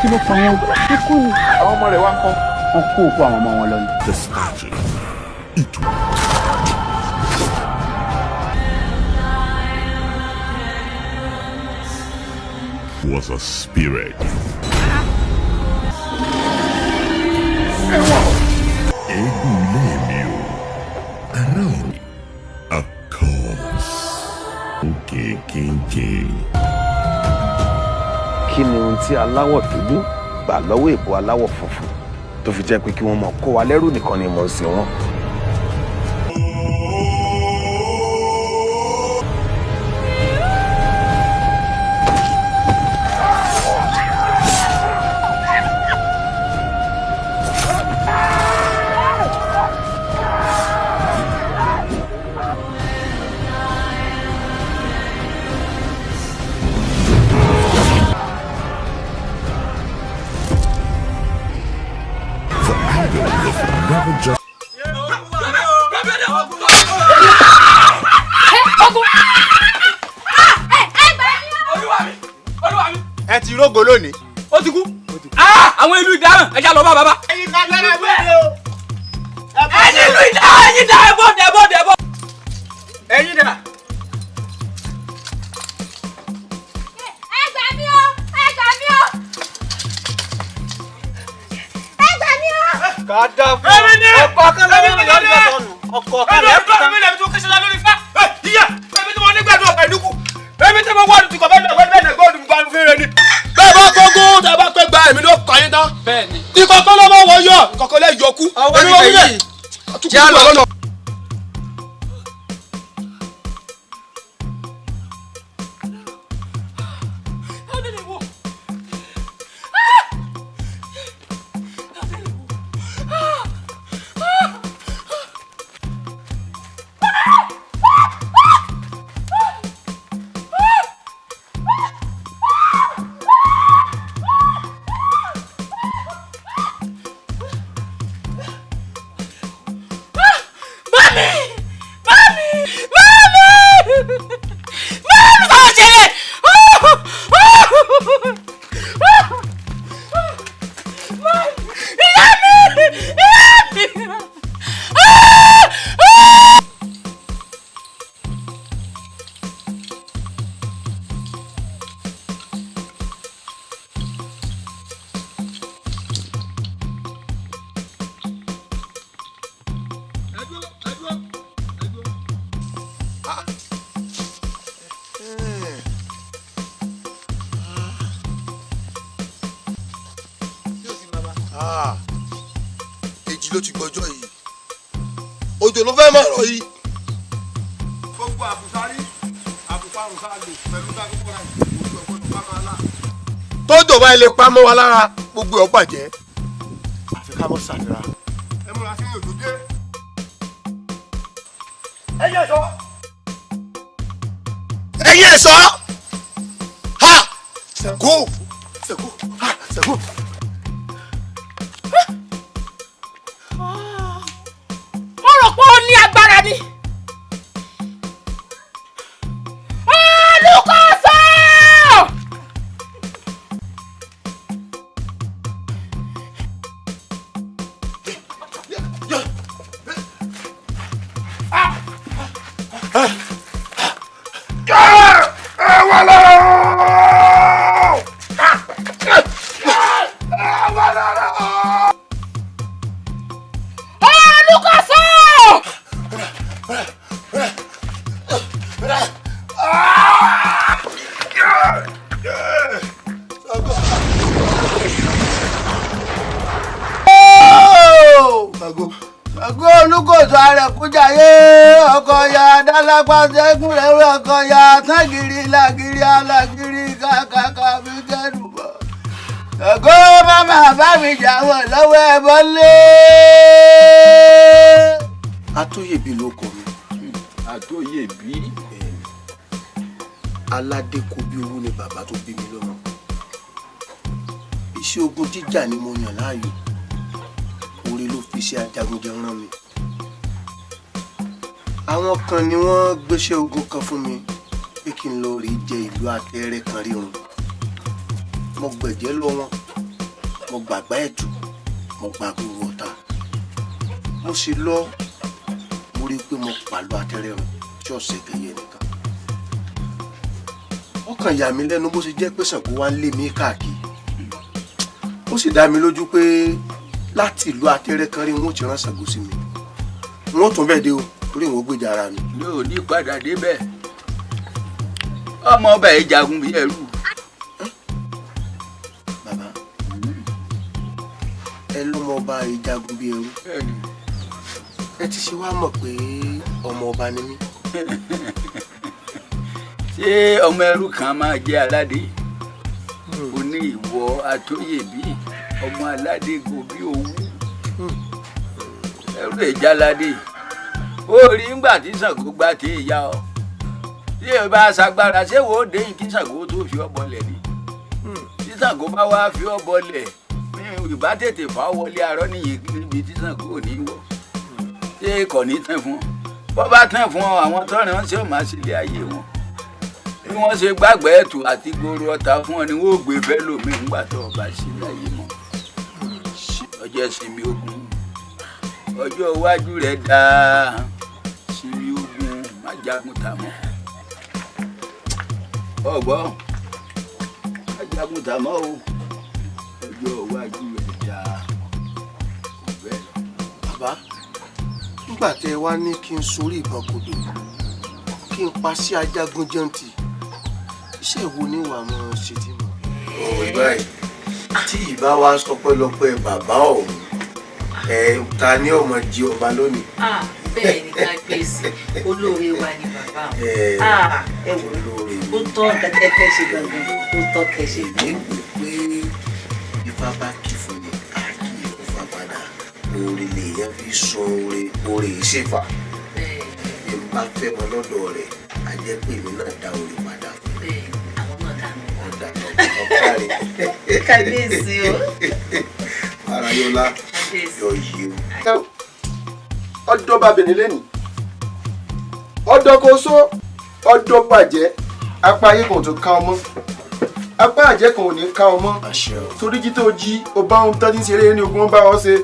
Kí ló pa wọn? Ikú ni. Àwọn ọmọ rẹ̀ wá ń kọ́. Wọ́n kó òkú àwọn ọmọ wọn lọ ni. The statue. It was a spirit. Eégún ilé mi o, ará ọ̀run, a curse. Òkè. Kí ni ohun tí aláwọ̀ dúdú gbà lọ́wọ́ èbó aláwọ̀ funfun tó fi jẹ́ pé kí wọ́n mọ̀ kó wa lẹ́rù nìkan ni mò ń sìn wọ́n? The idol was never just Ẹ ti rógo lónìí. Ó ti kú. Àwọn ìlú ìdáhùn ẹja lọ bá bàbá. Ẹyin ká gbára gbére o. Ẹyin ìlú ìdáhùn, ẹyin dá ẹbọ dẹbọ dẹbọ. Ẹyin dà. Ẹ gbà mí o! Ẹ gbà mí o! Ẹ gbà mí o! Ká dá fún ọ. Ọkọ̀ kan lọ́wọ́ mi lọ́dún sọnù. Ọkọ̀ kan Ẹni lẹ́ẹ̀kan. ọdún mi lẹ́bi tó kẹsàn án lórí fá. Ìyá ẹbí tí mo nígbàdùn ọ̀pẹ̀ ìdúkù. Ẹbí tí mo wọ́ọ̀dù tí kò bẹ́ẹ̀ náà wẹ́ẹ́ náà gbọ́dù gbọ́dù fún rẹ ni. Bẹ́ẹ̀ bá gbógun tẹ́ bá pẹ́ gba èmi ló kọ́ yín tán. Bẹ́ẹ̀ni. Ìkọ̀kọ́ ló máa wọ yọ, ìkọ̀kọ́ lẹ́ yọkú. Èmi wọ́n wílẹ̀. Jẹ́ àlọ́. Lọ́nà. Mami! Mami! Mami! Mami! Kọ́ ṣẹlẹ̀! Ìyá mi! Ìyá mi! Èjì ló ti gbọ́jọ́ yìí. Òjò ló fẹ́ máa rọ̀ yìí. Gbogbo àbùsárí àbùparùn ká lò pẹ̀lú dákúkọ rẹ̀ ojú ọgbọ́n bá máa lá. Tójò bá ilé pamọ́ wa lára, gbogbo ẹ̀ ó bàjẹ́. Àfi ká mọ́ sàdúrà. Ẹ múra sí òjò dé. Ẹyin ẹ̀ṣọ́. Ẹ̀yin ẹ̀ṣọ́! Ha! Ṣàngó! Ṣàngó! Ha! Ṣàngó! Ó rò pé ó ní agbára ni. Olùkọ́sọ! Ẹ wà lára o! Ẹ wà lára o! Olùkọ́sọ! Ṣàngó! Ṣàngó Olúkòso Arẹ̀kújayé ọkọ̀ ya dálápá sẹ́gun rẹ̀ ọkọ̀ ya tágìrì làgìrì alágìrì kàkàkà mi kẹ́rù bọ̀. Ṣàngó màmá bá mi jà wọ̀ lọ́wọ́ ẹ bọ́lé. Atóyèbí ló kọ mi. Àtóyèbí. Aládékòbí owó ni bàbá tó bí mi lọ́mọ. Iṣẹ́ ogun jíjà ni mo yàn láàyò. Oore ló fi iṣẹ́ ajagunjẹ rán mi. Àwọn kan ni wọ́n gbéṣẹ́ ogun kan fún mi pé kí n lọ rí jẹ ìlú Atẹ́rẹ́ kan rírun. Mo gbẹ̀jẹ́ lọ wọn. Mo gbàgbá ẹ̀tù, mo gba gbogbo ọ̀tá, mo sì lọ, mo rí i pé mo pàlọ́ atẹ́rẹ́rùn tí ọ̀sẹ̀ kẹyẹ nìkan. Ó kàn yà mí lẹ́nu bó ṣe jẹ́ pé Ṣàngó wá ń lé mi káàkiri. Ó sì dá mi lójú pé láti ìlú atẹ́rẹ́ kan rí wọn ó ti rán Ṣàngó sí mi. Wọn ó tún bẹ́ẹ̀ dé o, torí wọn ó gbèjà ara mi. Yóò ní padà débẹ̀, ọmọ ọba yìí jagun bí ẹrú. Bàbá, ẹ lọ́mọ ọba yìí jagun bí ẹrú. Ẹ ti ṣe wá mọ̀ pé ọmọ ọba ni mí. Ṣé ọmọ ẹrú kan máa jẹ́ aládé? O ní ìwọ Àtóyèbí ọmọ aládé gòbí owú. Ẹrú ìjáládé. Ó rí ńgbà tí Ṣàngó gbà tí ìyá ọ. Tí ẹ bá ṣagbára ṣé wò ó dé kí Ṣàngó tó fi ọ bọlẹ̀ ni? Tí Ṣàngó bá wá fi ọ bọlẹ̀, ìbá tètè fà á wọlé arọ́ nìyí níbi tí Ṣàngó ò ní wọ̀. Ṣé kò ní tán fún ọ? Bọ́ bá tán fún ọ, àwọn tọ́rin wọn ṣe ò máa ṣe ilé ayé wọn. Bí wọ́n ṣe gbàgbẹ́ ẹ̀tù àti gbòòrò ọ̀tá fún ọ ni wọ́n ò gbé fẹ́ lómi ńgbà tó ọba sí láyé mọ́. Ọjọ́ sinmi ogun, ọjọ́ iwájú rẹ̀ dáa, sinmi ogun, má jagun tà mọ́. Ọ̀gbọ́n, má jagun tà mọ́ o, ọjọ́ iwájú rẹ̀ dáa, kò bẹ́ẹ̀ lọ. Bàbá, nígbà tẹ wá ní kí n sorí ìbọn kodò, kí n pa sí ajagun jẹ́ǹtì, iṣẹ́ wo ni wàá mọ ṣe tí mo. Òwe báyìí tí ìbá wa sọ pẹ́lọpẹ́ bàbá ọ̀hún, ẹ ta ni ọmọ jí ọba lónìí. Bẹ́ẹ̀ ni kábíyèsí, olóore wa ni bàbá ẹ wò ó tọ́ nǹkan tẹ́ fẹ́ ṣe gangan, ó tọ́ kẹ́ ṣe. Èmi wò pé ifá bá kì fún mi, á kì í fún padà. Oore lèèyàn fi sun oore, oore ìṣèfà. Bí n bá fẹ́ wọn lọ́dọ̀ rẹ̀, á jẹ́ pé èmi náà dá oore padà fún mi. Àwọn náà dá. Ọ̀dà ọ̀kàrẹ̀. Kábíyèsí o. Arayọlá yọ yìí o. Ọdọ bàbìnrin lẹ́nu, ọdọ kò só, ọdọ bàjẹ́, apá ayé kan ò tó ká ọmọ, apá àjẹ́ kan ò ní ká ọmọ. Torí jí tó jí, o bá ohun tó ti ń ṣeré ní ogun wọn bá wọn ṣe.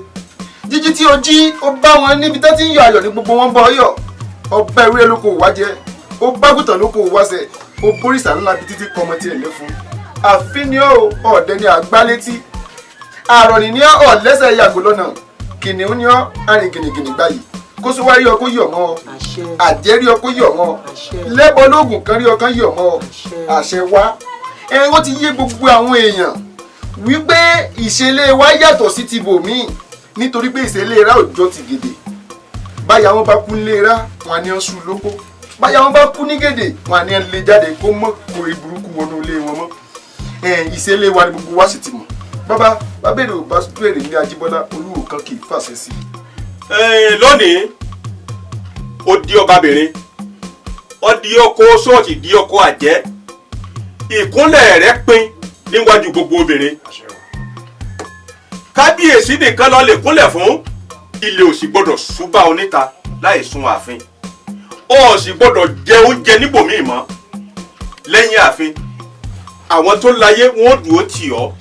Jíjí tí o jí, o bá wọn níbi tó ti ń yọ ayọ̀ ní gbogbo wọn bá ọ yọ̀. Ọba ewúrẹ́ ló kò wá jẹ, o bágùtàn ló kò wá ṣe, o bórìṣà ńlá bíi títí kọmọ tiẹ̀ lẹ́fun. Àfin ni ó ọ̀dẹ ni àgbálétí, àrọ̀nì ni ó lẹ́sẹ̀ yàgò lọ́nà, kìnìún ni ó arìn gìnìgìnì gbáyìí. Kóso wá rí ọkọ yọ̀ mọ́ ọ, àjẹ́ rí ọkọ yọ̀ mọ́ ọ, lẹ́bọ lóògùn kan rí ọkàn yọ̀ mọ́ ọ. Àṣẹ wá ẹ, ó ti yé gbogbo àwọn èèyàn wípé ìṣẹ̀lẹ̀ wa yàtọ̀ sí ti bòmíì, nítorí pé ìṣẹ̀lẹ̀ ra òjò ti gèdè. Báyà wọn bá kú nílé ra, wọn ní ọsùn lóko. Báyà wọn bá kú ní gèdè, wọn ní lè jáde kó mọ́ kórè burúkú wọnú ilé wọn mọ́. Ìṣẹ̀lẹ̀ wa ni gbogbo wa sì ti mọ̀. Bàbá bàbá èrè ò bá bèrè ní Ajíbọ́lá, olúwo kan kì í fàṣẹ sí i. Lónìí ó di ọbabìnrin, ó di ọkọ ṣọ́ọ̀ṣì, di ọkọ àjẹ́. Ìkúnlẹ̀ rẹ̀ pin níwájú gbogbo obìnrin. Kábíyèsí nìkan ló lè kúnlẹ̀ fún. Ilé ò sì gbọ́dọ̀ ṣúbà oníta láì sun ààfin. Ó sì gbọ́dọ̀ jẹ oúnjẹ níbòmíì mọ́ lẹ́yìn ààfin. Àwọn tó láyé wọn ò dúró tì ọ́.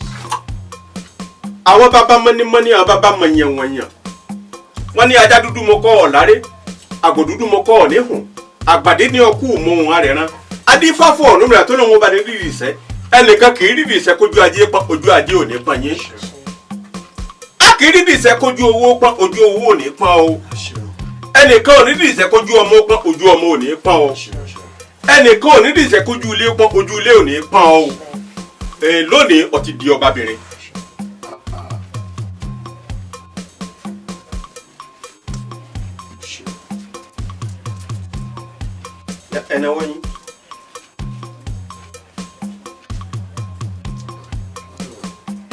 Àwọn bàbá mọ́nímọ́ní, àwọn bàbá mọ̀yànwọ̀nyàn. Wọ́n ní ajá dúdú mo kọ́ ọ̀ láré, àgbò dúdú mo kọ́ ọ̀ níhùn, àgbàdé ní ọkú mọ ohun arẹ̀ràn. Adífáfọ̀ ọ̀nùmìnira tó lóun bá ní rírì ìṣẹ́. Ẹnìkan kì í rírì ìṣẹ́ kójú ajé pọ́n, ojú ajé ò ní pọ́n yín. A kì í rírì ìṣẹ́ kójú owó pọ́n, ojú owó ò ní pọ́n o. Ẹnìkan ò ní rírì ìṣẹ́ kójú ọmọ pọ́n, ojú ọmọ ò ní pọ́n o. Ẹnìkan ò ní rírì ìṣẹ́ kójú ilé pọ́n, ojú ilé ò ní pọ́n o. Lónìí ó ti di ọbabìnrin. Ẹnáwó yín.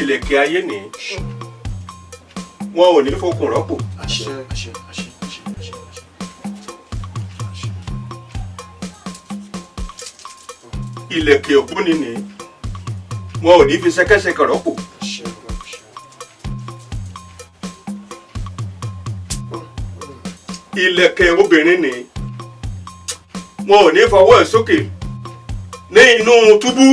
Ìlẹ̀kẹ̀ ayé ni wọn ò ní fokùn rọ́pò. Ìlẹ̀kẹ̀ ògbóni ni wọn ò ní fi ṣẹ̀kẹ̀ṣẹ̀kẹ̀ rọ́pò. Ìlẹ̀kẹ̀ obìnrin ni wọn ò ní fọwọ́ ẹ̀ sókè ní inú túbú.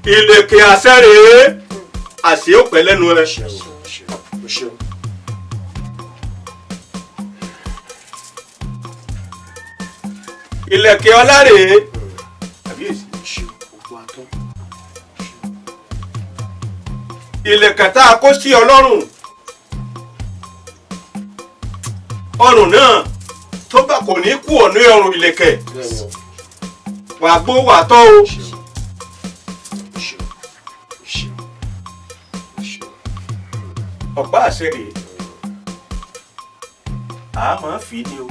Ìlẹ̀kẹ̀ àṣẹ rèé, àṣẹ ó pẹ́ lẹ́nu rẹ. Ìlẹ̀kẹ̀ ọlá rèé. Ìlẹ̀kẹ̀ tá a kó sí ọlọ́run, ọrùn náà tó bá kò ní kú ọ̀nà ọrùn ìlẹ̀kẹ̀, wàá gbó wàá tọ́ o. Ọ̀pá àṣẹ rèé, a máa fi ní o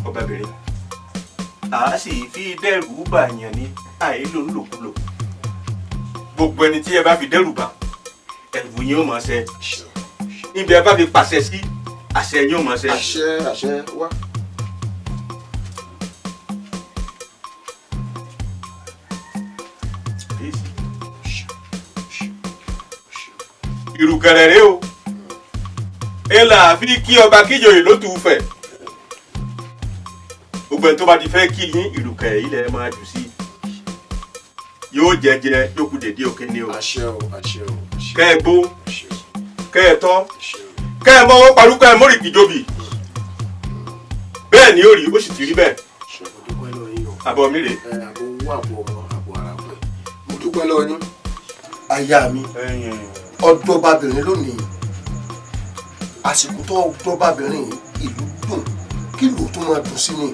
ọbabìnrin, a sì fi dẹ́rù bàyàn ní àìlò ńlòkulò. Gbogbo ẹni tí ẹ bá fi dẹ́rù bà, ẹ̀rù yín ó máa ṣẹ. Níbi ẹ bá fi pàṣẹ sí, àṣẹ yín ó máa ṣẹ. Àṣẹ àṣẹ wá. Ìrùkẹ̀rẹ̀ rèé o, ẹ là fi kí ọba kíjòyè ló tù ú fẹ̀. Gbogbo ẹni tó bá ti fẹ́ kí yín, ìrùkẹ̀rẹ̀ yìí lẹ máa jù sí. Yóò jẹjẹ yóò kú dèdé òkè ni o. Àṣẹ o, àṣẹ o. Kẹ́ ẹ gbó, kẹ́ ẹ tọ́, kẹ́ ẹ mọ́wọ́ parúkọ ẹ mórì kìjọbì. Bẹ́ẹ̀ ni ó rí, ó sì ti rí bẹ́ẹ̀. Àbọ̀ mi rèé. Àbọ̀ owó, àbọ̀ ọmọ, àbọ̀ ara pẹ̀. Mo dúpẹ́ lọ́wọ́ yín. Aya mi, ọ̀dọ́babìnrin lónìí, àsìkò tó ọ̀dọ́babìnrin ìlú dùn, kí ìlú tó máa dùn sí ni.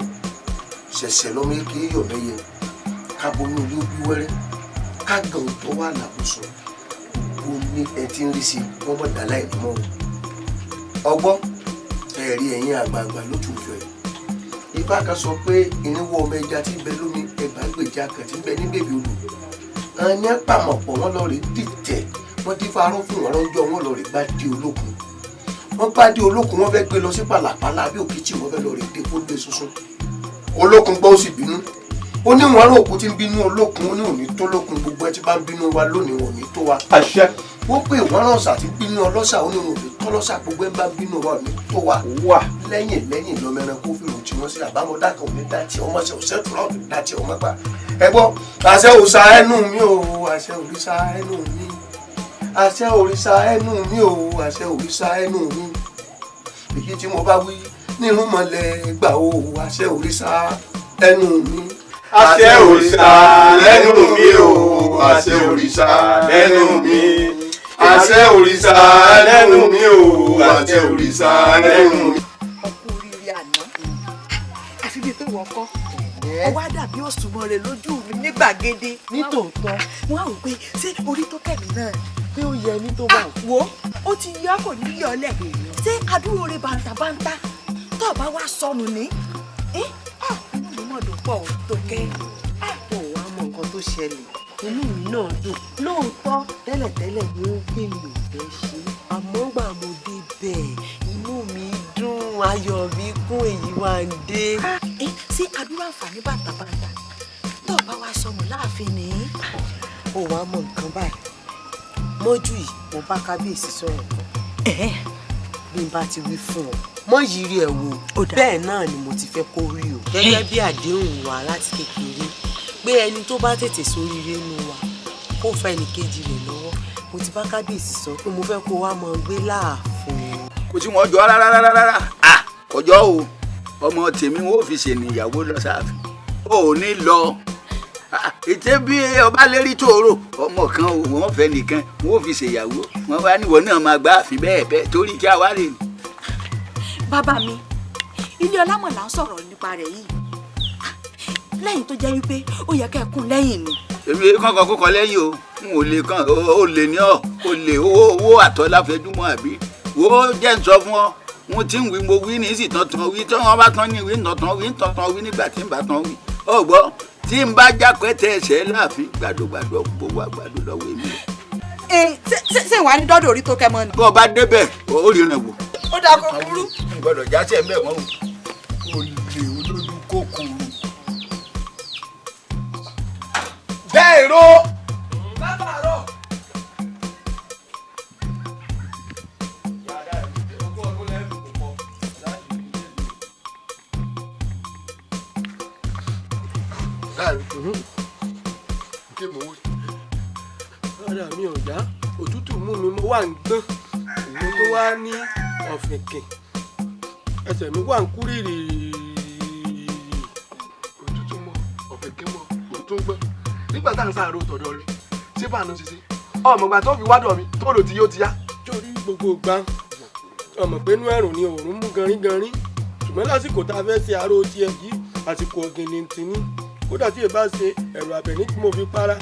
Ṣẹ̀ṣẹ̀ lọ́mọ eke yọ̀ mẹ́yẹ, kábóyún ilé bí wẹ́rẹ́, kágàn tó wà lákòóso, gbogbo ní ẹ ti ń rí sí wọ́n mọ̀ dá láì ní mọ́ o. Ọgbọ́n ẹ̀rí ẹ̀yìn àgbààgbà lótú ìfẹ́. Ifá kan sọ pé irinwó ọmọ ẹja tí ń bẹ lómi, ẹgbàágbèje kan tí ń bẹ ní bèbè odò. Àwọn ní pàmọ̀pọ̀ wọn lọ rí dìtẹ̀, wọ́n dín farún fún wọn lọ́jọ́, wọn lọ rí bá dé olókun. Wọ́n bá dé olókun, wọ́n fẹ́ gbé lọ sí pàlàpàlà bí òkìtì, wọ́n fẹ́ lọ rí dé kó dé sunsun. Olókun gbọ́ ó sì bínú. Ó ní wọn rò òkú tí ń bínú olókun, ó ní òní tó lókun, gbogbo ẹ tí bá ń bínú wa lónìí wọn ò ní tó wa. Àṣẹ. Wọ́n pè wọ́n ránṣà tí bínú ọlọ́ṣà, ó ní wọn ò ní tọ́lọ́ṣà, gbogbo ẹ bá ń bínú wa ò ní tó wa. Wà. Lẹ́yìn lẹ́yìn lọ́mọ ẹranko fìrò tí wọ́n sí àbámọ́dá kan ò ní dá tí ọmọ ṣe òṣè tó lọ́ọ̀dù dá tí ọmọ gbà. Ẹ gbọ́, àṣẹ òòṣà ẹnu mi o, àṣẹ òrìṣà ẹnu mi. Àṣẹ òrìṣà ẹnu mi o, àṣẹ òrìṣà ẹnu mi. Èyí tí mo bá wí nínú mọ̀lẹ́ gbà o, àṣẹ òrìṣà ẹnu mi. Àṣẹ òrìṣà lẹ́nu mi o, àṣẹ òrìṣà lẹ́nu mi. Àṣẹ òrìṣà lẹ́nu mi o, àṣẹ òrìṣà lẹ́nu mi. Ọkọ oríire àná, àfi bíi pé wọ́n kọ́, ó wá dàbí òṣùmọ̀ rẹ̀ lójú mi ní gbàgede. Nítòótọ́. Wọ́n á rò pé ṣé orí tó kẹ̀mí náà pé ó yẹ ní tó wà. Wo, ó ti yọ kò ní yọ lẹ̀. Ṣé adúrò rẹ̀ bàǹtàbàǹtà tó bá wá sọnù ní? Inú mi mọ̀ dùn pọ̀ tó kẹ́. Ó wá mọ nǹkan tó ṣẹlẹ̀, inú mi náà dùn lóòótọ́. Tẹ́lẹ̀tẹ́lẹ̀ ni ó pè mí ò fẹ́ ṣe, àmọ́ gbà mo dé bẹ́ẹ̀ inú mi dùn, ayọ̀ mi kún, èyí wá ń dé. Ṣé àdúrà àǹfààní bàǹtàbàǹtà tó bá wá sọnù láàfin ní? Ó wá mọ nǹkan báyìí, mọ́jú yìí mo bá kábíyèsí sọ̀rọ̀ kan, bí n bá ti wí fún ọ mọ yiri ẹ wò, bẹ́ẹ̀ náà ni mo ti fẹ́ kó rí o. Gẹ́gẹ́ bí àdéhùn wa láti kékeré pé ẹni tó bá tètè sóríire nu wa kó fẹ́ ẹnìkejì rẹ̀ lọ́wọ́, mo ti bá kábíyèsí sọ pé mo fẹ́ kó wá mọ gbé láàfin. Kò tí wọ́n jọ rárá rárá rárá, kọjọ́ o, ọmọ tèmi wọn ò fi ṣèníyàwó lọ sáàfin, o ò ní lọ ètè bí ọba lérí tòrò ọmọ kan o, wọn fẹ́ nìkan wọn ò fi ṣèyàwó, wọn bá níwọ náà máa gbá àfin bẹ́ẹ̀ bẹ́ẹ̀ torí kí a wá lè ní. Bàbá mi, ilé ọlámọ̀ là ń sọ̀rọ̀ nípa rẹ̀ yìí, lẹ́yìn tó jẹ́ wípé ó yẹ kẹ́ ẹ kún lẹ́yìn ni. Èmi kankan kókan lẹ́yìn o, n ò lè kàn ó lè ní ọ, ó lè owó owó àtọ́láfẹ́dúmọ̀ àbí wo jẹ́ ń sọ fún ọ, mo ti ń wí mo wí ní sì tán tán wí, tí wọ́n bá tán ní wí tán tán wí tán tán wí nígbà tí ń bá tán wí. Ó gbọ́, tí ń bá jákẹ́tẹ̀ ẹsẹ̀ láàfin gbàdúgbàdú gbowó àgbàdo lọ́wọ́ èmi. Ṣé ìwà ní dọ́dọ̀ orí tó kẹ́ mọ́ ni. Bó o bá débẹ̀ ó rí rìn wò. Ó dáa kó burú. N gbọ́dọ̀ jásẹ̀ ń bẹ̀ wọ́n o. Olè olójú kòkòrò. Bẹ́ẹ̀ ro. Látàárọ̀. Láàrin kí mo wí, Ara mi ò yá, òtútù mú mi, mo wà ń gbọ́n, mo tó wá ní ọ̀fìnkìn, ẹsẹ̀ mi wà ń kú rìrì. Òtútù mọ ọ̀fìnkìn mọ òtún gbọ́n nígbà tá à ń sàárò tọ̀dọ̀ rẹ̀ ṣé bá a nù ṣiṣẹ́ ọmọ ìgbà tó fi wádọ̀ mi tó lò tí yóò ti yá. Torí gbogbo ìgbà ọmọ pé inú ẹ̀rùn ni òórùn mú ganringanrin, ṣùgbọ́n lásìkò tá a fẹ́ ṣe àárò tiẹ̀ yìí àsìkò ọ̀gìnìntì ni, kódà tí èèbá ṣe ẹ̀rù àbẹ̀ní tí mo fi para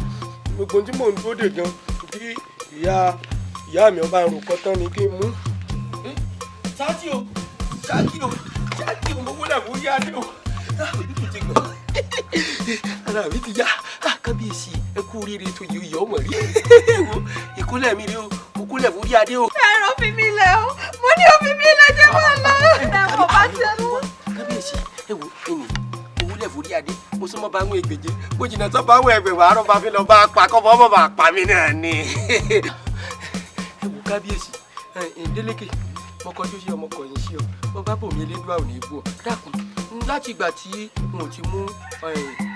gbogbo tí mò ń dúró dè gan kí ìyá mi ọba àrùn kọtán ni kí n mú. Ṣáàkì o ṣáàkì o ṣáàkì o mo wúlẹ̀ fún yá ni o òtútù ti gbọ̀n ara mi ti yá. Kábíyèsí ẹ kú oríire tó yẹ ìyá ọmọ rí ìkúlẹ̀ mi rí o mo kúlẹ̀ fún rí adé o. Ẹ̀rọ fi mi lẹ̀ o, mo ní o fi mi lẹ̀ jẹ́ máa lọ. Ẹ̀wọ̀n bá ti ẹnu. Kábíyèsí ẹ wo ẹnì owó lẹ̀ fún rí adé, mo súnmọ́ bá ń wọ ẹgbẹ̀je, mo jìnnà tó bá ń wọ ẹgbẹ̀wà àárọ̀ bá fi lọ bá a pa kọ́ bọ́ bá a pa mí náà ni. Ẹ wo kábíyèsí ẹ Délékè, mo kọjú sí ọmọ kọ̀yìn sí ọ, mo bá bòmí elédùà ò ní bú ọ, dákun láti ìgbà tí n ò ti mú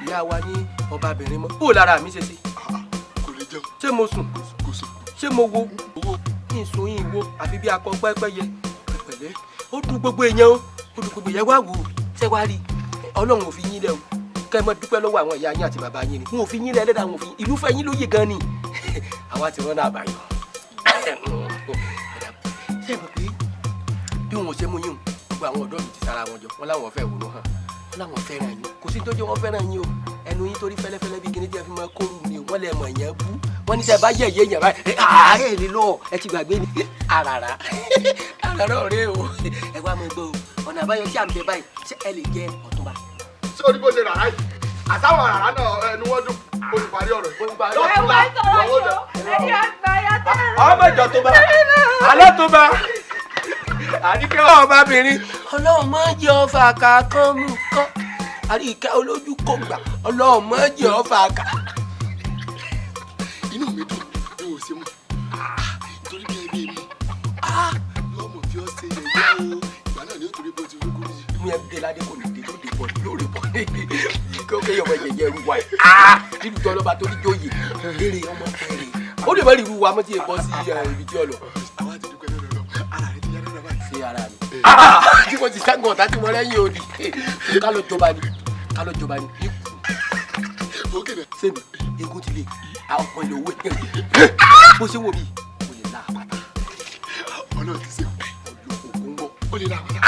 ìyá wa ní ọbabìnrin mọ́, bó lára mi ṣe ṣe. Kò lè jẹun. Ṣé mo sùn? Kò sùn. Ṣé mo wo? Kí n sun yín wo àfi bí akọ pẹ́pẹ́yẹ. Pẹ̀lẹ́ ó dùn gbogbo èèyàn o, ó dùn gbogbo èèyàn wá wò ó, ṣé wá rí Ọlọ́run ò fi yín lẹ̀ o, kẹ́ ẹ mọ́ dúpẹ́ lọ́wọ́ àwọn ìyá yín àti bàbá yín ni, wọn ò fi yín lẹ̀ ẹlẹ́dàá wọn ò fi yín, ìlú fẹ́ yín lóye gan ni. Àwa ti rán náà àbáyọ. Ṣé ẹ mọ̀ pé bí wọn ò ṣe mú yín o, gbogbo àwọn ọ̀dọ́ mi ti sara wọn jọ, wọn láwọn fẹ́ wòlò hàn, wọn láwọn fẹ́ràn yín, kò sí tó jẹ́ wọn fẹ́ràn yín o, ẹnu yín torí fẹ́lẹ́fẹ́lẹ́ bí kíní tí ẹ fi máa kóru ni o, wọ́n lè mọ̀ yẹn bú, wọ́n ní sẹ́ bá yẹ̀ yẹ̀ yẹn báyìí ààrẹ lè lọ, ẹ ti gbàgbé ni àràrà àràrà ọ̀rẹ́ o, ẹ wá mọ̀ gbọ́ o, ọ̀nà àbáyọ tí à ń bẹ báyìí, ṣé ẹ lè jẹ ọ̀túnba. Ṣé o ní bó ṣe rà ráyìí? Àtàwọn àràrà náà ẹnu wọn dùn, o sì parí ọ̀rọ̀ yìí. Ẹ wá sọ̀rọ̀ yìí o, ẹni àgbà ya tẹ́lẹ̀. Ọmọ ìjọ tó bá, alẹ́ tó bá àníkẹ́ ọbabìnrin. Ọlọ́run má jẹ́ ọfà kà kán mú kán, àríkẹ́ olójú kò gbà, Ọlọ́run má jẹ́ ọfà kà. Inú mi dùn bí wọ́n ṣe mú nítorí bí ẹbí mi lọ́mọ fi ọ́ ṣe yẹ̀yẹ́ o, ìgbà náà ni ó torí bó ti rúkú rí. Mú ẹ dé ládé kò ní dé tó dé bọ̀ lórí bọ̀ kí ó kéye ọmọ yẹ̀yẹ́ rú wa yìí nílùú tó ọlọ́ba tó ní jóyè léèrè ọmọ kẹrè ó lè má rí irú wa mọ́ tí ẹ bọ́ sí ibi tí ọ lọ. Àwa ti dúpẹ́ lọ́dọ̀ lọ, ara rẹ ti yá lọ́dọ̀ báyìí. Ṣé ara mi? Tí mo ti ságun ọ̀tá tí mo rẹ́yìn òdì ká ló jọba ni, ká ló jọba ni. Sẹ́mi egun ti le, àwọn ilé owó ẹ̀ bó ṣe wò mí kò lè la àpáta. Ọlọ́run ti ṣe ògùn gbọ́. Ó lè la àpáta.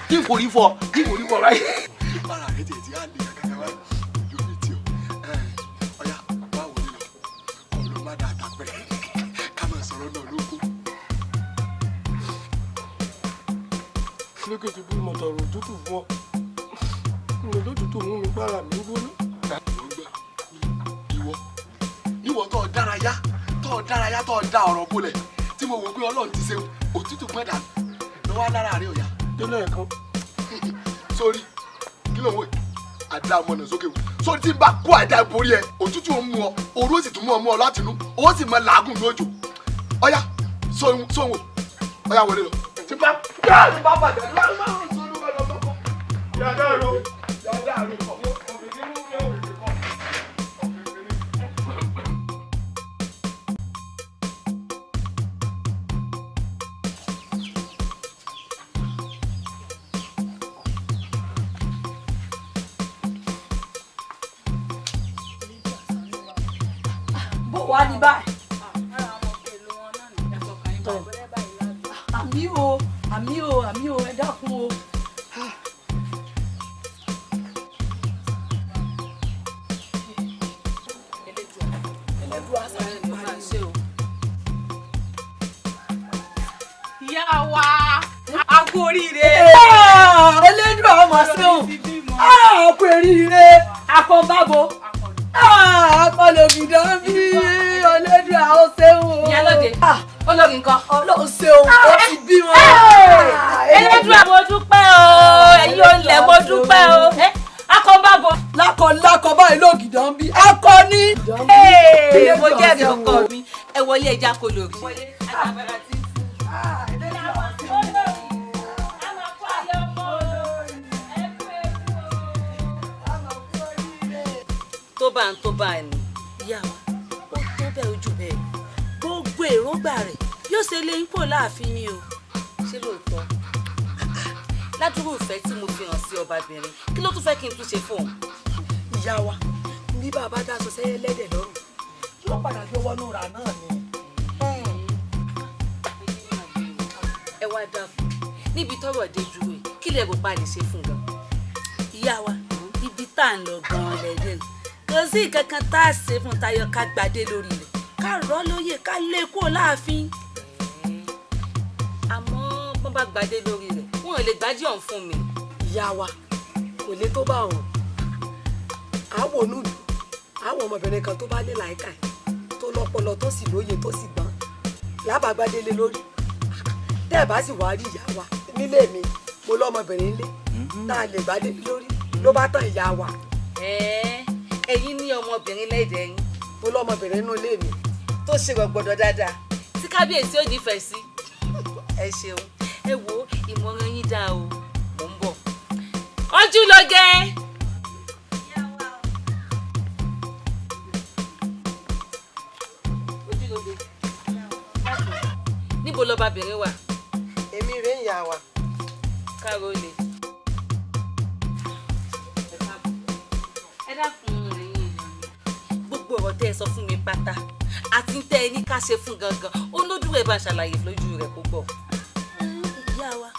Kí kò rí fọ, kí kò rí fọ báyìí. Ara rẹ tiẹ̀ ti á lè kàkàkà báyìí, ojú mi ti ọ. Ọ̀yá báwo ni lọ? Kọ̀ ló má dáa tàpẹ́rẹ́ ká máa sọ̀rọ̀ náà lóko. Lókè tí bí mo tọrọ òtútù fún ọ, mo lótútù mú mi gbára mi gbóná. Ìwọ níwọ tó dárayá tó dárayá tó dá ọ̀rọ̀ bolẹ̀ tí mo wò pé Ọlọ́run ti ṣe òtútù pẹ́ dànù lọ́wọ́ lára rẹ ọ̀yà. Délẹ̀ kan. Sórí kí ló ń wò yìí? Àdá ọmọ náà sókè wò. Sórí tí n bá kó àdá borí ẹ, òtútù ó mú ọ, òru ó sì tún mú ọ mú ọ látinú, ó sì mọ làágùn lójó. Ọ̀yá sóhun ọ̀yá wọlé lọ. Tí n bá tí bá bàjẹ́ Bó wà ní báyìí. Àmì o, àmì o, àmì o, ẹ dákun o. Ìyá wa, a kú oríire. Elédùà ọmọ ṣeun, a kú oríire, akọ̀ǹbàbò, akọ̀lògìdán bí Elédùà ó ṣeun o. Ìyálóde, olórí nǹkan. Ọlọ́run ṣeun, ó ti bímọ. Elédùà mo dúpẹ́ o, ẹ̀yin olè mo dúpẹ́ o. Akọ̀ǹbàbò. Lákọ̀ báyìí lògìdán bí akọni. Mo jẹ́rìí ọkọ mi, ẹ wọlé ẹja kò lórí. Tó bá ń tó bá ní ìyá wa, ó tó bẹ́ẹ̀ ojú jù bẹ́ẹ̀ gbogbo èròǹgbà rẹ̀ yóò ṣe lé yín kúrò láàfin ni o. Ṣé lóòótọ́? Ládùúrú ìfẹ́ tí mo fi hàn sí ọbabìnrin, kí ló tún fẹ́ kí n tún ṣe fún òun? Ìyá wa, bí bàbá dáṣọ sẹ́yẹ lẹ́dẹ̀ lọ́rùn, yóò padà gbé wọnú ra náà ni. Ẹ wá dákun, níbi tọ́rọ̀ dé dúró yìí, kí lẹ rò pa lè ṣe fún gan? Ìyá wa, ibi tá à ń lọ gan-an lẹ́dẹ̀. Kò sí nǹkan kan tá a ṣe fún tayọ ká gbadé lórí rẹ̀, ká rọ́ lóyè, ká lé kúrò láàfin. Àmọ́ bọ́n bá gbadé lórí rẹ̀, wọn ò lè gbájú ọ̀hún fún mi. Ìyá wa, kò lè tó bá òun. Àwọn onúlù, àwọn ọmọbìnrin kan tó bá ní làákà tó lọ́pọlọ tó sì lóye tó sì gbọ́n lábàgbádé lé lórí. Tẹ́ ẹ̀ bá sì wá rí ìyá wa nílé mi, mo lọ́mọbìnrin nílé tá a lè gbadé lórí ló bá tán ìyá wa. Ẹ̀yin ní ọmọbìnrin lẹ́dẹ̀ẹ́ yín. Mo lọ́mọbìnrin nínú ilé mi. Tó ṣe rọ̀gbọ̀dọ̀ dáadáa tí kábíyèsí ò nífẹ̀ẹ́ sí. Ẹ ṣeun, ẹ wo ìmọ̀ràn yín dáa o, mò ń bọ̀. Ojúlóge. Ojúlóge. Níbo lọbabìnrin wà? Èmi rè ń yà wá. Káàró lè. Ẹ dákun ẹ̀yin èèyàn mi. Gbogbo ọ̀rọ̀ tẹ́ ẹ sọ fún mi pátá àti tẹ́ ẹ ní ká ṣe fún gangan, ó lójú rẹ̀ bá ṣàlàyé lójú rẹ̀ kó gbọ́. Ìyá wa,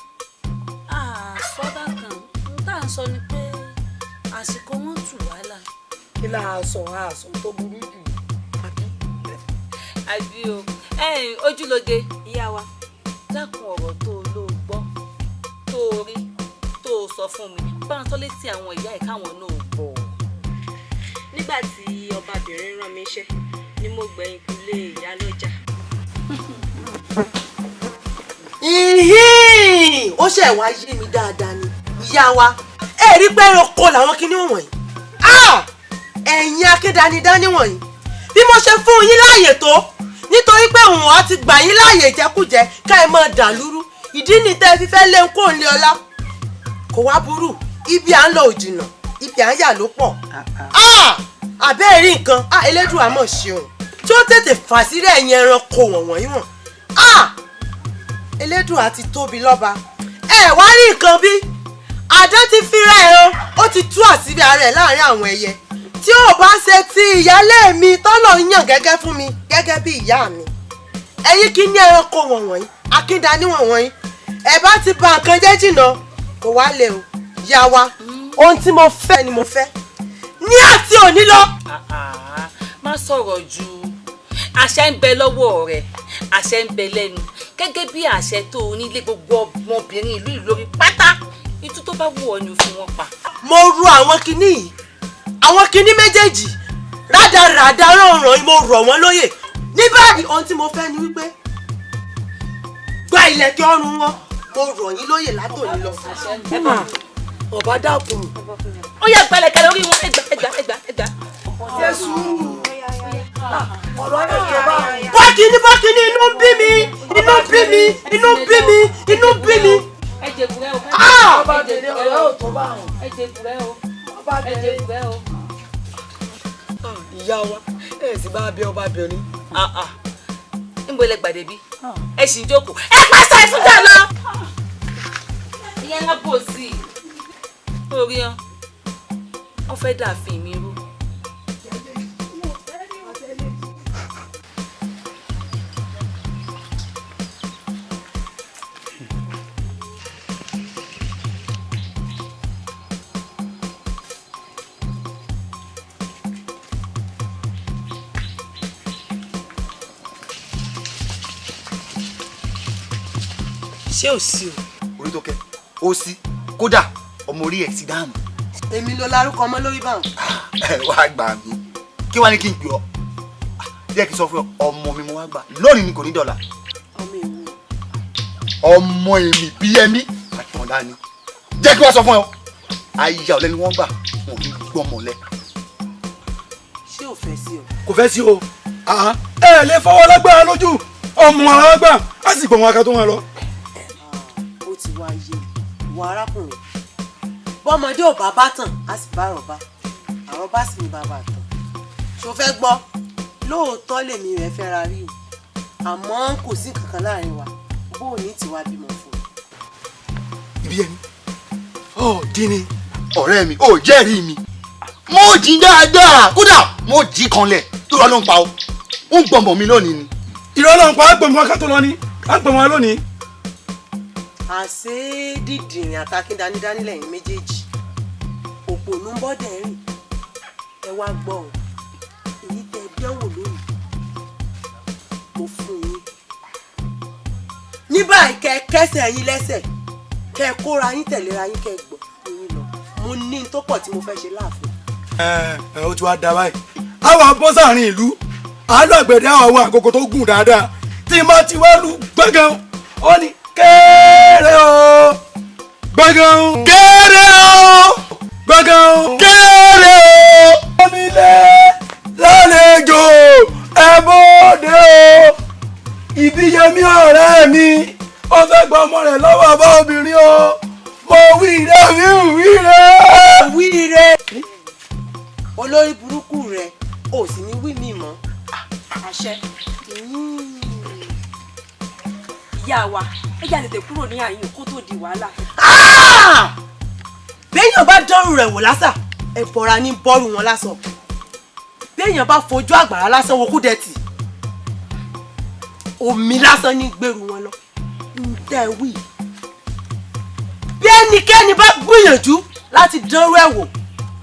àsọdá kan ń tà ń sọ ni pé àsìkò wọn tù wàhálà. Kí la sọ àsọ tó burú jù? Àbí o, Ojúlóge. Ìyá wa, dákun ọ̀rọ̀ tó o ló gbọ́, tó o rí, tó o sọ fún mi, bá ń sọ létí àwọn ìyá ẹ̀ káwọn náà gbọ́. Nígbà tí ọbabìnrin rán mi iṣẹ́ ni mo gbẹ̀yìn kúlé ìyá lọ́jà. Ìhín! Ó ṣe wá yé mi dáadáa ni ìyá wa, ẹ rí pé ẹranko làwọn kinní wọ̀nyí, ẹ̀yin akédanidání wọ̀nyí, bí mo ṣe fún yín láàyè tó nítorí pé òun á ti gbà yín láàyè ìjẹkújẹ ká ẹ máa dà lúrú, ìdí ni tẹ́ ẹ fi fẹ́ lé kó lé ọlá. Kò wá burú, ibi à ń lọ òjìnà, ibi à ń yà ló pọ̀. Àbẹ́ẹ̀ rí nǹkan, Elédùà mọ̀ ṣeun tí ó tètè fà sílẹ̀ ẹ̀yin ẹranko wọ̀nyí wọ̀n. Elédùà ti tóbi lọ́ba. Ẹ wá rí nǹkan bí àdán ti fira ẹ o, ó ti tú àṣírí ara ẹ láàrin àwọn ẹyẹ. Tí ò bá ṣe ti ìyálé mi tọ́lọ̀ ń yàn gẹ́gẹ́ fún mi gẹ́gẹ́ bí ìyá mi, ẹ̀yin kí ní ẹranko wọ̀nyí, akíndání wọ̀nyí, ẹ bá ti ba nǹkan jẹ́ jìnnà, kò wá lè o. Yá wa, ohun tí mo fẹ́ ni mo fẹ́ ní àti òní lọ. Má sọ̀rọ̀ jù, àṣẹ ń bẹ lọ́wọ́ rẹ̀, àṣẹ ń bẹ lẹ́nu, gẹ́gẹ́ bí àṣẹ tó o nílé gbogbo ọmọbìnrin ìlú Ìlọrin pátá, itú tó bá wù ọ́ ni fún wọn pa. Mo ru àwọn kinní yìí, àwọn kinní méjèèjì rádaràda rànràn, mo rọ̀ wọ́n lóyè. Ní báyìí ohun tí mo fẹ́ ni wípé gba ìlẹ̀kẹ̀ ọrùn wọn, mo rọ̀ yín lóyè látòní lọ. Ọba dákun. Ó yá gbalẹ̀kẹ̀ lórí wọn, ẹgbà ẹgbà ẹgbà ẹgbà. Jésù ọ̀rọ̀ ẹ̀ tó bá. Bọ́kìnní bọ́kìnní, inú ń bí mi, inú ń bí mi, inú ń bí mi, inú ń bí mi. Ẹ jẹ bùrẹ́ o. Ọbabìnrin ọ̀rọ̀ ò tó bá wọn. Ẹ jẹ bùrẹ́ o. Ẹ jẹ bùrẹ́ o. Ìyá wa, ẹ sì bá bí ọbabìnrin. Níbo lẹ gbàdé bí? Ẹ sì ń jókòó. Ẹ pàṣẹ ìfúnjà lọ. Ìyẹn lábò sí i. Orí hàn, wọ́n fẹ́ dààfin mi rú. Ṣé ò sí o? Orí tó kẹ́, ó sí, kódà ọmọ orí ẹ̀ ti dáàmú. Èmi ló larúkọ ọmọ lórí báwọn. Wàá gbà mí, kí wàá ní kí n pè ọ́? Jẹ́ kí n sọ fún ọ, ọmọ mi mo wá gbà lónìí ni kò ní dọ̀là. Ọmọ èwo? Ọmọ èmi bí ẹmí àtọ̀dá ni. Jẹ́ kí wàá sọ fún ọ, aya ọ̀lẹ ni wọ́n gbà, wọn ò ní gbọ́mọ lẹ. Ṣé ò fẹ́ sí o? Kò fẹ́ sí o. Ẹ lè fọwọ́ lágbára lójú, ọmọ alágbà á sì gbọ̀n wọn aka tó wọn lọ. Ó ti wá yé ìwọ arákùnrin, bọ́mọdé ò bá bá tàn á sì bá àròbá, àròbá sì ní bàbá tàn. Ṣo fẹ́ gbọ́? Lóòótọ́ lèmi rẹ̀ fẹ́ra rí o, àmọ́ kò sí kankan láàrin wa, bó o ní tiwa bímọ fún un. Ìbíyẹmí, ọ dín ní ọ̀rẹ́ mi, ó jẹ́rìí mi. Mo jí dáadáa, kódà mo jí kanlẹ̀ tó rọ́ ló ń pa o. Ó ń gbọ̀ngbọ̀n mi lónìí ni. Irọ́ ló ń pa, á gbọ̀ngbọ̀n ká tó lọ ni, á gbọ̀ngbọ̀n lónìí. Àṣé dídìrín àtàkíndánidání lẹ́yìn méjèèjì, òpònú ń bọ́dẹ̀ rìn. Ẹ wá gbọ́ ọ, èyí tẹ dánwò lónìí mo fún yín ní báyìí. Kẹ kẹsẹ̀ yín lẹ́sẹ̀, kẹ kóra yín tẹ̀léra yín, kẹ gbọ́ yín lọ. Mo ní tó pọ̀ tí mo fẹ́ ṣe láàfin. Ẹ ẹ, ó ti wá da báyìí, àwọn bọ́ sáàrin ìlú, àlọ́gbẹ̀dẹ àwọn àkókò tó gùn dáadáa tí mo ti wá lu gbọ̀ngàn, ó ní kéré o gbọ̀ngàn, kéré o gbọ̀ngàn, kéré o. Onílé lálejò, ẹ bóde o. Ìbíyẹmí ọ̀rẹ́ mi, ó fẹ́ gba ọmọ rẹ̀ lọ́wọ́ ọba obìnrin o. Mo wí rẹ, mi ò wí rẹ. Wí rẹ olórí burúkú rẹ, ò sì ní wí mi mọ́. Àṣẹ. Ìyá wa, ẹ jà tètè kúrò ní àyìn kó tó di wàhálà. Béèyàn bá dánrù rẹ̀ wò lásà, ẹ bọra ní bọ́ọ̀rù wọn lásán. Béèyàn bá fojú àgbàrá lásán wo Kúdẹ̀tì, omi lásán ní gbèrú wọn lọ. Ń tẹ́ wí. Bí ẹnikẹ́ni bá gbìyànjú láti dánrù ẹ̀ wò,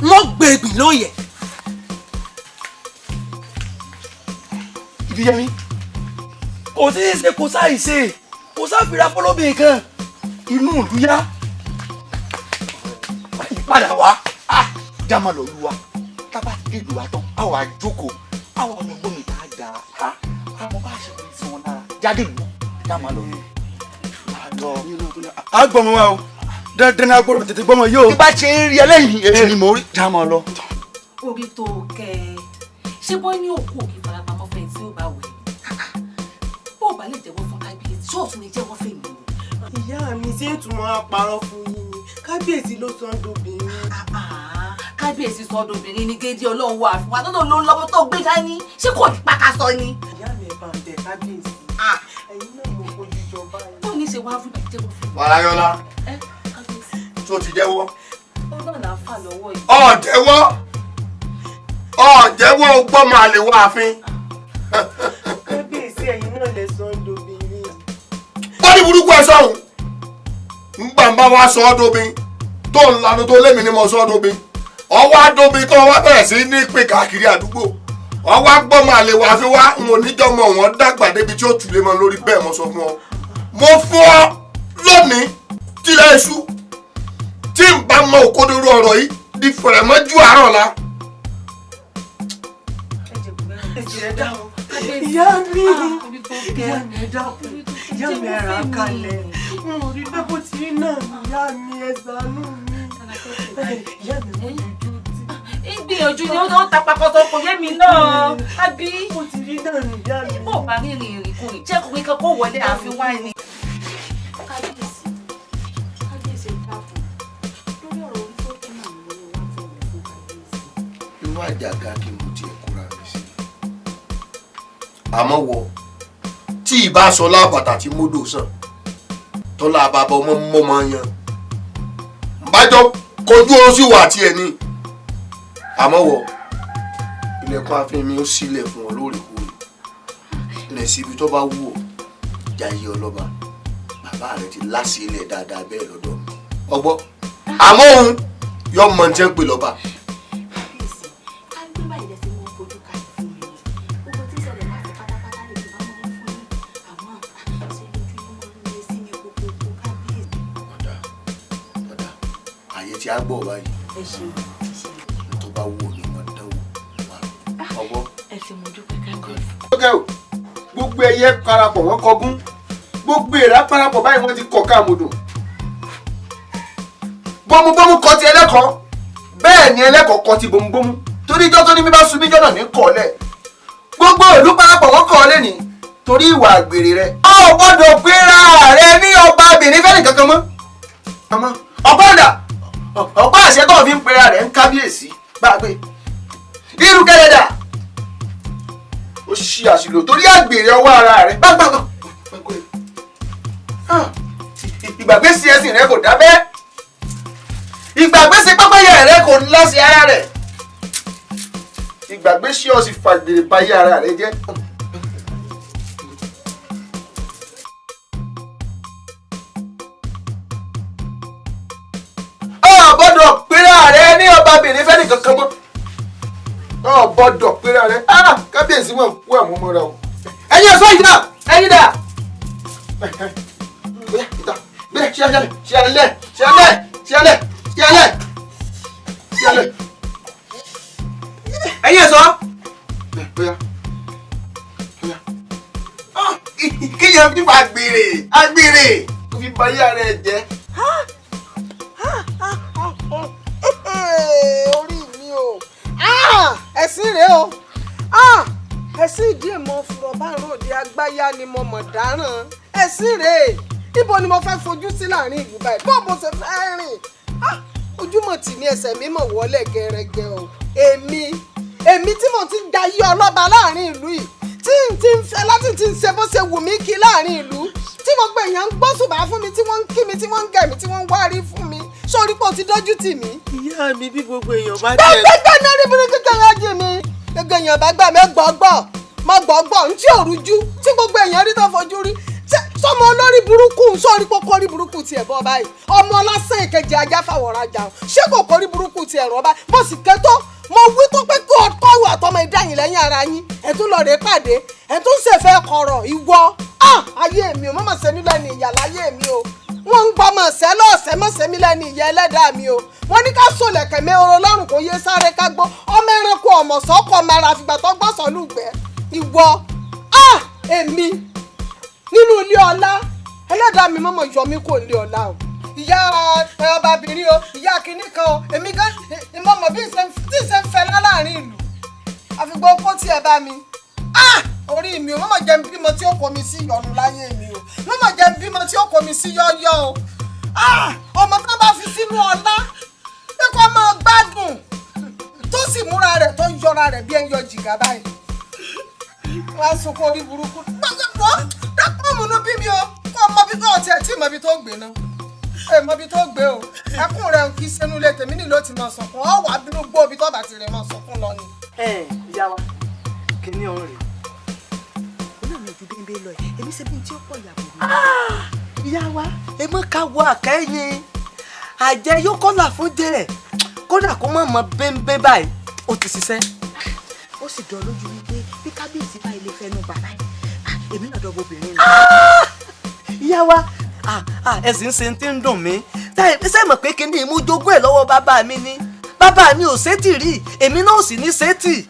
wọ́n gbègbè lóye. Ìbíyẹmí, kò sí ṣe, kò sáì ṣe, kò sáfìrà fọlọ́bìn kan inú ìlú yá padà wá jámà lọ lu wa. Tábà ìlú wa tán, a wà jókòó, àwọn ọmọ gbọ́n mi tá a dà á, àwọn bá ṣe pé sí wọn lára jáde lù jámà lọ lù. A gbọ́mọ wa o, dandan ni a gbọ́dọ̀ tètè gbọ́mọ yìí o. Bí bá ṣe ń rí ẹlẹ́yìn èṣù ni mò ń rí, jámà lọ. Orí tó kẹ ẹ, ṣé wọ́n ní òkú òkè farapamọ́ fẹ́ tí ó bá wẹ̀? Bó o bá lè jẹ́wọ́ fún kábíyèsí, ṣé o tún lè jẹ́wọ́ fèmí o? Ìyá mi, ṣé ìtumọ̀ àparọ́ fún yín ni? Kábíyèsí ló sọ ọ́dọ̀bìnrin. Kábíyèsí sọ ọ́dọ̀bìnrin ní gédé ọlọ́run wà fún wa lọ́nà ló ń lọ́mọ tó gbé dání, ṣé kò ní pàkàṣọ ni. Ìyá mi, ẹ bá ń bẹ kábíyèsí. Ẹ̀yin náà mo fojú jọba yín. Bó ní ṣe wá fún jẹ́wọ́ fún mi. Wàláyọ́lá, tó ti jẹ́wọ́. Ó náà là ń fà lọ́wọ́ yìí. Ọ̀jẹ̀wọ́ ọ̀jẹ̀wọ́, gbọ́ máa lè wá àfin. Kábíyèsí, ẹ̀yin náà lè sọ ọ́dọ̀bìnrin. Bọ́dí burúkú ẹ sọ̀hún, ngbà ń bá wa sọ ọ́ dóbin tó ń lanu tó lémi ni mo sọ ọ́ dóbin, ọwọ́ adóbin tó wá bẹ̀rẹ̀ sí ní pè káàkiri àdúgbò, ọwọ́ agbọ́mọ àlè wà fi wá ń oníjọ́mọ wọn dàgbà débi tí ó tù lé mọ lórí. Bẹ́ẹ̀ mo sọ fún ọ, mo fún ọ lónìí tílẹ̀ iṣu tí n bá mọ òkodoro ọ̀rọ̀ yìí di fẹ̀rẹ̀mọ́jú àárọ̀ la. Ìyá mi, ìyá mi, ẹ dákun. Ìyá mi, ẹ rà kalẹ̀. N ò rí bẹ́ẹ̀ bó ti rí náà. Ìyá mi, ẹ ṣàánú mi. Ìyá mi, mo dúdú tí. Ìgbìyànjú ni ó ta pakọsọ, kò yé mi náà. Àbí. Mo ti rí náà ní ìyá mi. Bó o bá rí ìrìn ìrìnkúrìn, jẹ́ kó kan kó wọlé ààfin wá ni. Kábíyèsí, kábíyèsí, dákun. Lórí ọ̀rọ̀ orí tó kí náà ni mo ní wá fún mi fún kábíyèsí. Inú àjàgà kí mo tiẹ̀ kóra mi sí. Àmọ́ wọ tí ìbá sọ lábàtà tí mọ́dò sàn tọ́lá bàbá ọmọ mọ́mọ́ yan bájọ́ kojú ó sì wà tiẹ̀ ni. Àmọ́ wọ ilẹ̀kùn ààfin mi ó sílẹ̀ fún ọ lóòrèkóòrè, ilẹ̀ síbi tó bá wù ọ́ jayé ọlọ́ba. Bàbá rẹ ti láṣẹ ilẹ̀ dáadáa bẹ́ẹ̀ lọ́dọ̀ mi ọgbọ́, àmọ́ òun yọ mọ̀ ní tẹ́ ń pè lọ́ba. Tí a gbọ́ báyìí, tó bá wù ní wọn dánwò ọgbọ́. Ẹ ṣe, mo dúpẹ́ kábíyèsí. Ọ̀gá o, gbogbo ẹyẹ parapọ̀ wọ́n kọgún, gbogbo èèrà parapọ̀ báyìí wọ́n ti kọ̀ káàmùdùn. Bọ́mubọ́mu kọ ti ẹlẹ́kọ̀ọ́, bẹ́ẹ̀ ni ẹlẹ́kọ̀ọ́ kọ ti bọ́mubọ́mu, torí ijọ́ tó ní mi bá sun míjọ́ náà ní kọ̀ọ̀lẹ̀. Gbogbo ìlú parapọ̀ wọ́n kọ̀ ọ́ lẹ́ni torí ìwà àgbèrè rẹ. Ọ gbọ́dọ̀ pera rẹ ní ọba abìnrin fẹ́ni kankan mọ́. Ọ̀pọ̀ ọ̀dà ọ̀pá àṣẹ tó fi ń pera rẹ̀ ń kábíyèsí bá a gbé irú kẹlẹ́dà. Ó ṣí àṣìlò torí àgbèrè ọwọ́ ara rẹ̀. Gbàgbàgbà ìgbàgbé sí ẹ̀sìn rẹ kò dábẹ́. Ìgbàgbé sí pápáyà rẹ kò lásì ara rẹ̀. Ìgbàgbé sí ọ sì fàgbèrè bayé ara rẹ jẹ́. Ọ gbọ́dọ̀ pera rẹ ní ọbabìnrin fẹ́ni kankan mọ́. Ọ gbọ́dọ̀ pera rẹ. Kábíyèsí wọn kú àwọn ọmọ rẹ o. Ẹ̀yin ẹ̀sọ́ yìí dà, ẹ̀yin dà. Bóyá ìta, bóyá ṣíálẹ̀ ṣíálẹ̀ ṣíálẹ̀ ṣíálẹ̀ ṣíálẹ̀ ṣíálẹ̀. Ẹ̀yin ẹ̀sọ́. Bóyá bóyá. Kíyàn fífa àgbèrè àgbèrè tó fi bayé ara ẹ jẹ́. Orí mi o, ẹ̀sìn rèé o, ẹ̀sìn ìdí èmọ̀ fúrọ̀ bá ń ròde agbáyá ni mo mọ̀ dáràn. Ẹ̀sìn rèé, ibo ni mo fẹ́ fojú sí láàrin ìlú báyìí, bó mo ṣe fẹ́ rìn? Ojúmọ̀ tì ní ẹsẹ̀ mi mọ̀ wọlé gẹ́rẹ́gẹ́ o. Èmi tí mo ti jayé ọlọ́ba láàrin ìlú yìí, tí n ti ń fẹ́ láti ti ń ṣe bó ṣe wù mí kí láàrin ìlú, tí gbogbo èèyàn ń gbóṣùbà fún mi, tí wọ́n ń kí mi, tí wọ́n ń gẹ̀ mí, tí wọ́n ń wárí fún mi. Sórí pé o ti dójú tì mí. Ìyá mi, bí gbogbo èèyàn bá tẹ̀. Gbẹ́gbẹ́ náà rí burúkú kẹrẹ jì mí. Gbogbo èèyàn bá gbà mí gbọ́gbọ́, mọ gbọ́gbọ́, n tí ò rújú, tí gbogbo èèyàn rí tó fojú rí. Sọmọ olórí burúkú ń sórí pé kórí burúkú tiẹ̀ bọ́ báyìí. Ọmọ lásán ìkejì ajá fàwọ̀rajà o. Ṣé kò kórí burúkú tiẹ̀ rọ́ báyìí? Mo sì ké tó, mo wí tó pé kí ọkọ̀wé àtọmọ ìdáyìn lẹ́yìn ara yín. Ẹ̀ tún lọ rèé pàdé, ẹ̀ tún ṣèfẹ́ kọ̀rọ̀ ìwọ. Ayé mi ò mọ̀mọ̀ ṣe mí lẹ́nu ìyà láyé mi o. Wọ́n ń gbọ́ mọ̀ ṣẹ́ lọ́ọ̀ṣẹ́ mọ̀ ṣe mí lẹ́nu ìyà ẹlẹ́dàá mi o. Wọ́n ní ká sòlẹ̀kẹ̀ mẹ́oro lọ́rùn kò yé sáré ká gbọ́. Ọmọ ẹranko ọmọ sọ́kọ ọmọ ara àfìgbà tó gbọ́ sọ́lùgbẹ́. Ìwọ, èmi nínú ilé ọlá, ẹlẹ́dàá mi mọ̀mọ̀ yọ mí kò ilé ọlá o. Ìyá ọbabìnrin o, ìyá kìíní kan o, èmi gan ìmọ̀mọ̀ bí ṣe ń fẹ́ láàrin ìlú. Àfìgbà okó tí ẹ bá mi. Orí mi o, mọ̀mọ̀ jẹ́ bímọ tí ó kó mi sí ìyọnu láyé mi o. Mọ̀mọ̀ jẹ́ bímọ tí ó kó mi sí yọ́yọ́ o. Ọmọ tó bá fi sínú ọlá, pé kó máa gbádùn, tó sì múra rẹ̀ tó yọra rẹ̀ bí ẹ ń yọ jìgá báyìí. Wọ́n á sunkún orí burúkú. Dákun múnú bí mi o, kó o mọbi tó ọtí ẹ̀ tí mọbi tó gbé náà. Ẹ mọbi tó gbé o, ẹkún rẹ̀ kì í sẹ́nu ilé tèmi nílò tí mo sọkún, ọ wà bínú gbó omi tó bá ti rẹ̀ mọ́ sọkún lọ ni. Ẹ ìyá wa, kìíní ọ̀hún rèé. Olómi ojú bẹ́ẹ̀ lọ ẹ̀, èmi ṣe bí n tí ó pọ̀ ìyàwó mi. Ìyá wa, èmi ká wọ àkẹ́yìn. Àjẹ yóò kọ́là fún jẹrẹ̀, kódà kó má mọ bẹ́ńbẹ́ báyìí, ó ti ṣiṣẹ́. Ó sì dán lójú wípé bí kábíyèsí bá ilé fẹ́nu bàbá yìí, èmi náà dọ́gbọ́ obìnrin ni. Ìyá wa, ẹ sì ń ṣe tí ń dùn mí. Ṣé mọ̀ pé kí ni ìmújogún ẹ̀ lọ́wọ́ bàbá mi ni? Bàbá mi ò ṣètì rí, èmi náà ò sì ní ṣètì.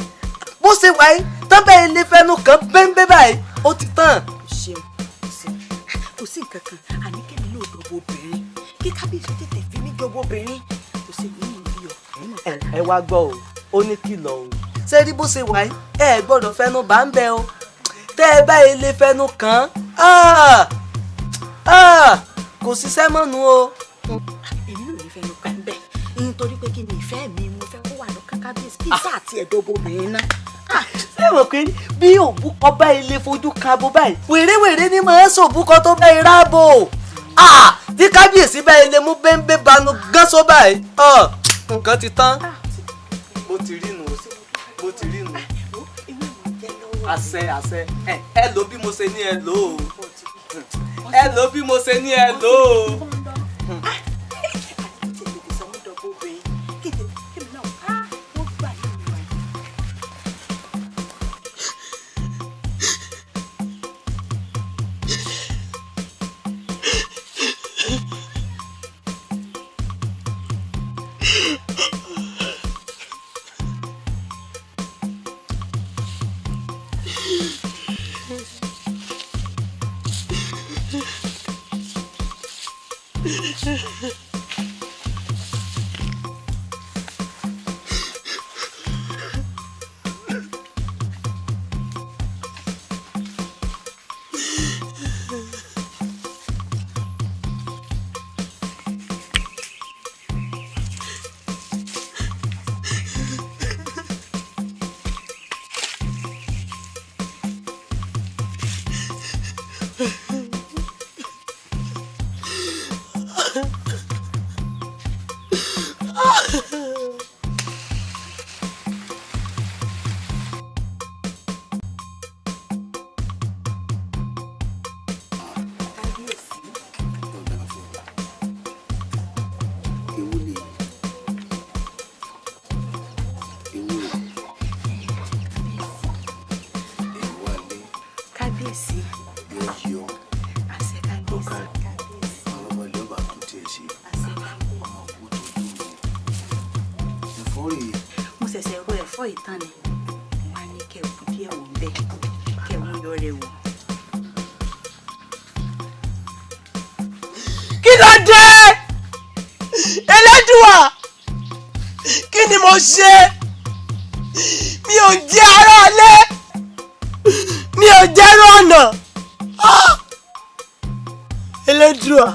Bó ṣe wáyé, tọ́bẹ̀ ilé fẹ́nu kan bẹ́ńbẹ́ báyìí, ó ti tán. Ṣeun, kò sí nǹkan kan, àní kẹ́mi náà dọ́gbọ́ obìnrin. Kí kábíyèsí tètè fi mí jọgbọ́ obìnrin, kò sí ní ìlú yọ. Ẹ wá gbọ́ o, ó ní kìlọ̀ o. Ṣé rí bó ṣe wáyé, ẹ gbọ́dọ̀ fẹ́nu bá ń bẹ o. Tẹ́ ẹ bá ilé fẹ́nu kàn án, kò ṣiṣẹ́ mọ́nu o. Èmi ò ní fẹ́nu kàn bẹ́ẹ̀, nítorí pé kí ni ìfẹ́ mi mo fẹ́ kó wà lọ́kàn kábíyèsí kí sáà ti ẹ̀dọ́ obìnrin náà. Ṣé mọ̀ pé bí òbúkọ bá ilé fojú kan abo báyìí, wèrèwèrè ni màá sòbúkọ tó bá irá bò. Tí kábíyèsí bá ilé mú bẹ́ńbẹ́ banu gánṣó báyìí, nǹkan ti tán. Bó ti rí nu, bó ti rí nu. Àṣẹ àṣẹ, ẹ lò bí mo ṣe ní ẹ lò ó. Ẹ lò bí mo ṣe ní ẹ lò ó. ẹ̀fọ́ ìtàn ni wọ́n á ní kẹ́ ẹ bù díẹ̀ wò ń bẹ́ẹ̀ kẹ́ ẹ mú yọ rẹ̀ wò. Kí ló dé? Elédùà, kí ni mo ṣe? Mi ò jẹ́ aráalé, mi ò jẹ́ rọ̀nà. Elédùà,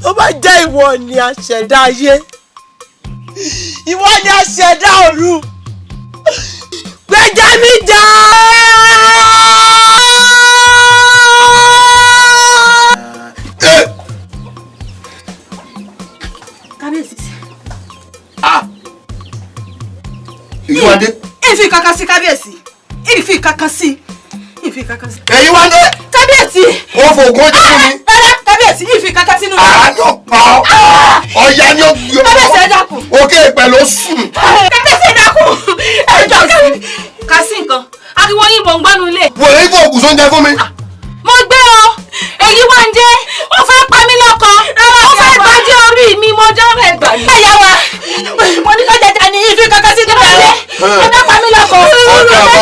tó bá jẹ́ ìwọ ni aṣẹ̀dá ayé, ìwọ ni aṣẹ̀dá ọ̀run, gbèjà mi jà. Kábíyèsí. Èyí wá dé. Ìfi kankan sí kábíyèsí. Ìfi kankan sí. Ìfi kankan sí. Èyí wá dé. Kábíyèsí. Ó fògùn oúnjẹ fún mi. Rárá kábíyèsí ìfi kankan sínú. Àánú pa ọ́. Ọ̀yà ni ó gbé ọ. Kábíyèsí ẹ dákun. Òkè pẹ̀lú sùn. Kábíyèsí ẹ dákun. Ẹ jọ kábíyèsí. Kà sí nǹkan. Ariwo yín mò ń gbọ́nu ilé. Wòlé ìfọ̀ ògùn sóúnjẹ fún mi. Mo gbé o, èyí wá ń jẹ́, ó fẹ́ pa mí lọ́kọ, ó fẹ́ gbájú orí mi, mo dọ́rọ̀ ẹ̀gbà mi. Ẹ̀yà wa, mo ní ká jẹjẹ ní ìfi kankan sí nípa rẹ̀, ó fẹ́ pa mí lọ́kọ, ó fẹ́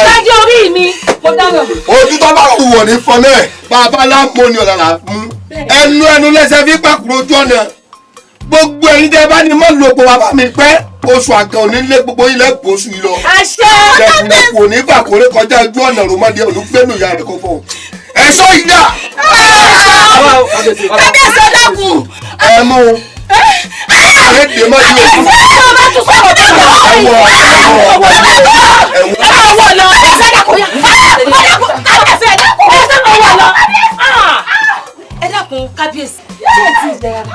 gbájú orí mi, mo dọ́rọ̀. Ojú tó bá rù wọ̀ ní fọn náà, bàbá láàmú ni ọ̀làlà mú. Ẹnu ẹnu lẹ́sẹ̀ fi pàkúrò ojú ọ̀nà. Gbogbo ẹ̀yin tẹ́ bá ní mọ́ lòpọ̀ bàbá mi pẹ́, oṣù àgàn òní lé gbogbo ilẹ̀ gbòóṣù yìí lọ. Àṣẹ! Jẹ̀kùnjẹ̀kùn òní fàkórè kọjá ojú ọ̀nà ròmọdé olùgbẹ́nu ìyá rẹ̀ kó fọ́. Ẹ̀ṣọ́ ìdá. Kábíyèsí ẹ dákun. Ẹ mú un. Ààrẹ dè má yí òkú. Ẹ dákun kábíyèsí. Ṣé ẹ ti jẹ rárá?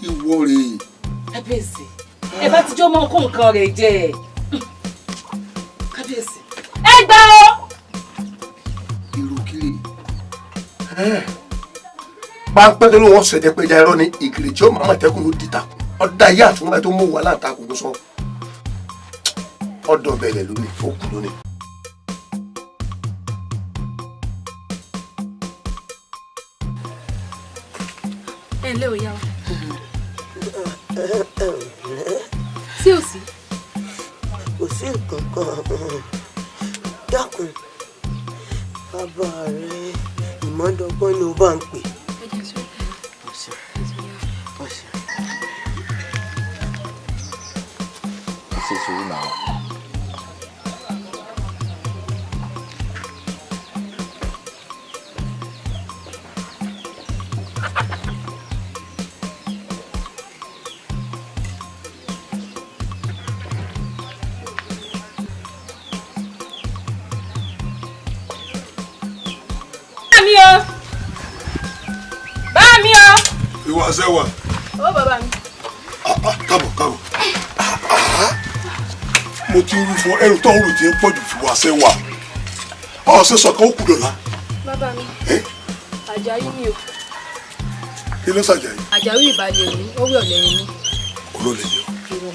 Ìwọ rèé. Kábíyèsí, ẹ bá ti jó mọ́ kó nǹkan rẹ̀ jẹ. Kábíyèsí. Ẹ gbà o. Ìrùkìrì. Pápẹ́ tó ló wọ́n ṣẹ̀jẹ̀ pé ẹja irọ́ ni ìgìrì tí ó máa mọ̀ tẹ́kùn ló dìtà. Ọ̀dà yìí àtúnwá tó mú wà láǹtakùn ló sọ. Ọ̀dọ̀ bẹ̀rẹ̀ lónìí, ó kù lónìí. Ẹ ǹlẹ́ o yá wa. Sí ò sí. Kò sí nǹkan kan. Dákun, bàbá rẹ ìmọ̀dọ́gbọ́n ni ó bá ń pè. Ṣe sùúrù náà. Bá mi o. Bá mi o. Ìwà sẹ́wà. Ó bàbá mi. Káàbọ̀ káàbọ̀. Mo ti rú fún ẹrù tó ń rù tí ń pọ̀jù fún wa sẹ́wà. Ọ̀sẹ̀ sọ̀kan ó kù dọ̀la. Bàbá mi, Àjàyí mi o. Kí ló ṣàjàyí? Àjàyí ìbàlẹ̀ mi, ó wẹ̀ ọ̀lẹ́yìn mi. Olóòlè yìí o.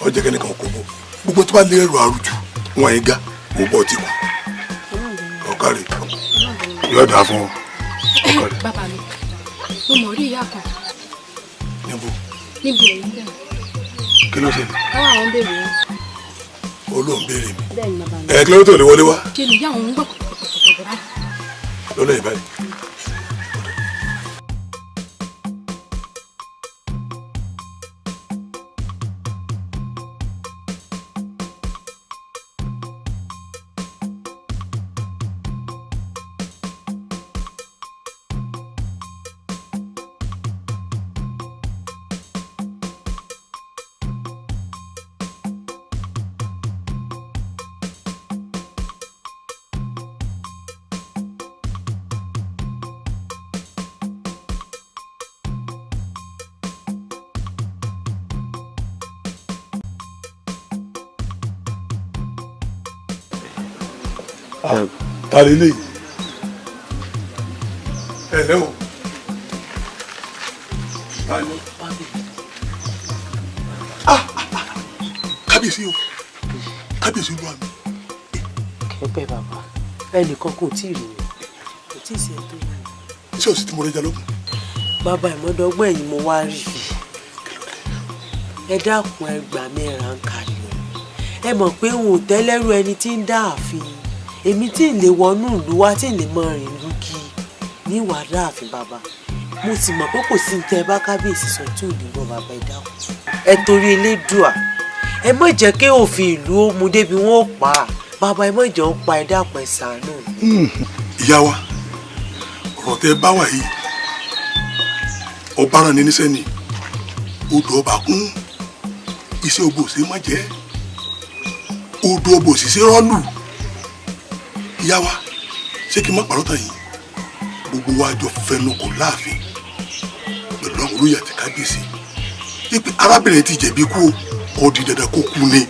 Ọjọ́ kẹ́ni kan kò bọ̀. Gbogbo tó bá lé ẹrù àrùjù, wọn yìí ga, mo bọ̀ ti kù. Ọ̀kàrẹ̀ yóò dáa fún ọ. Ọ̀kàrẹ̀. Bàbá mi, mo mọ̀ rí ìyá kan. Níbo? Níbi ẹ̀yìn bẹ́ẹ̀. Kí ló ṣẹlẹ̀? Báwa àwọn ń béèrè yín. Olóhùn béèrè mi. Bẹ́ẹ̀ ni bàbá mi. Ẹ kí ló tó lè wọlé wá? Ṣé ni ìyá òun ń gbọ́ pọ̀pọ̀pọ̀pọ̀ báyìí? Lọ́lọ́ yìí báyìí. Ta lè lè ẹ lẹ́ o. Ta ni? Kábíyèsí o, kábíyèsí olúwa mi. Kẹ́pẹ́ bàbá, ẹnìkan kò tí ì rí mi, kò tí ì sí ẹ tó rí mi. Ṣé o sì ti mọ ọrẹ́jà lókun? Bàbá ìmọ̀dọ́gbọ́n ẹ̀yìn mo wá rí i. Ẹ dákun, ẹ gbà mí, ẹ̀ràn kalẹ̀. Ẹ mọ̀ pé n ò tẹ́lẹ́rú ẹni tí ń dá ààfin. Èmi tí ń lè wọnú ìlú wa, tí ń lè mọ rìn lùkì ní ìwà dáàfin bàbá. Mo sì mọ̀ pé kò sí ní tẹ́ ẹ bá kábíyèsí sọ tí ò ní gbọ́. Bàbá, ẹ dákun, ẹ torí Elédùà, ẹ má jẹ́ kí òfin ìlú ó mu débi wọn ó pa á. Bàbá, ẹ má jẹ́ ó pa. Ẹ dákun, ẹ ṣàánú mi. Ìyá wa, ọ̀rọ̀ tẹ́ bá wà yìí, ọba rán ni níṣẹ́ ni odò ọba kún iṣẹ́ ogbó ṣe má jẹ́ odò ọba òṣìṣẹ́ rọ́ọ̀lù. Ìyá wa, ṣé kí n má parọ́ tàn yín? Gbogbo wa jọ fẹnu kò láàfin pẹ̀lú àwọn olóyè àti kábíyèsí wípé arábìnrin ti jẹ̀bi kú, ó di dandan kó kú ni.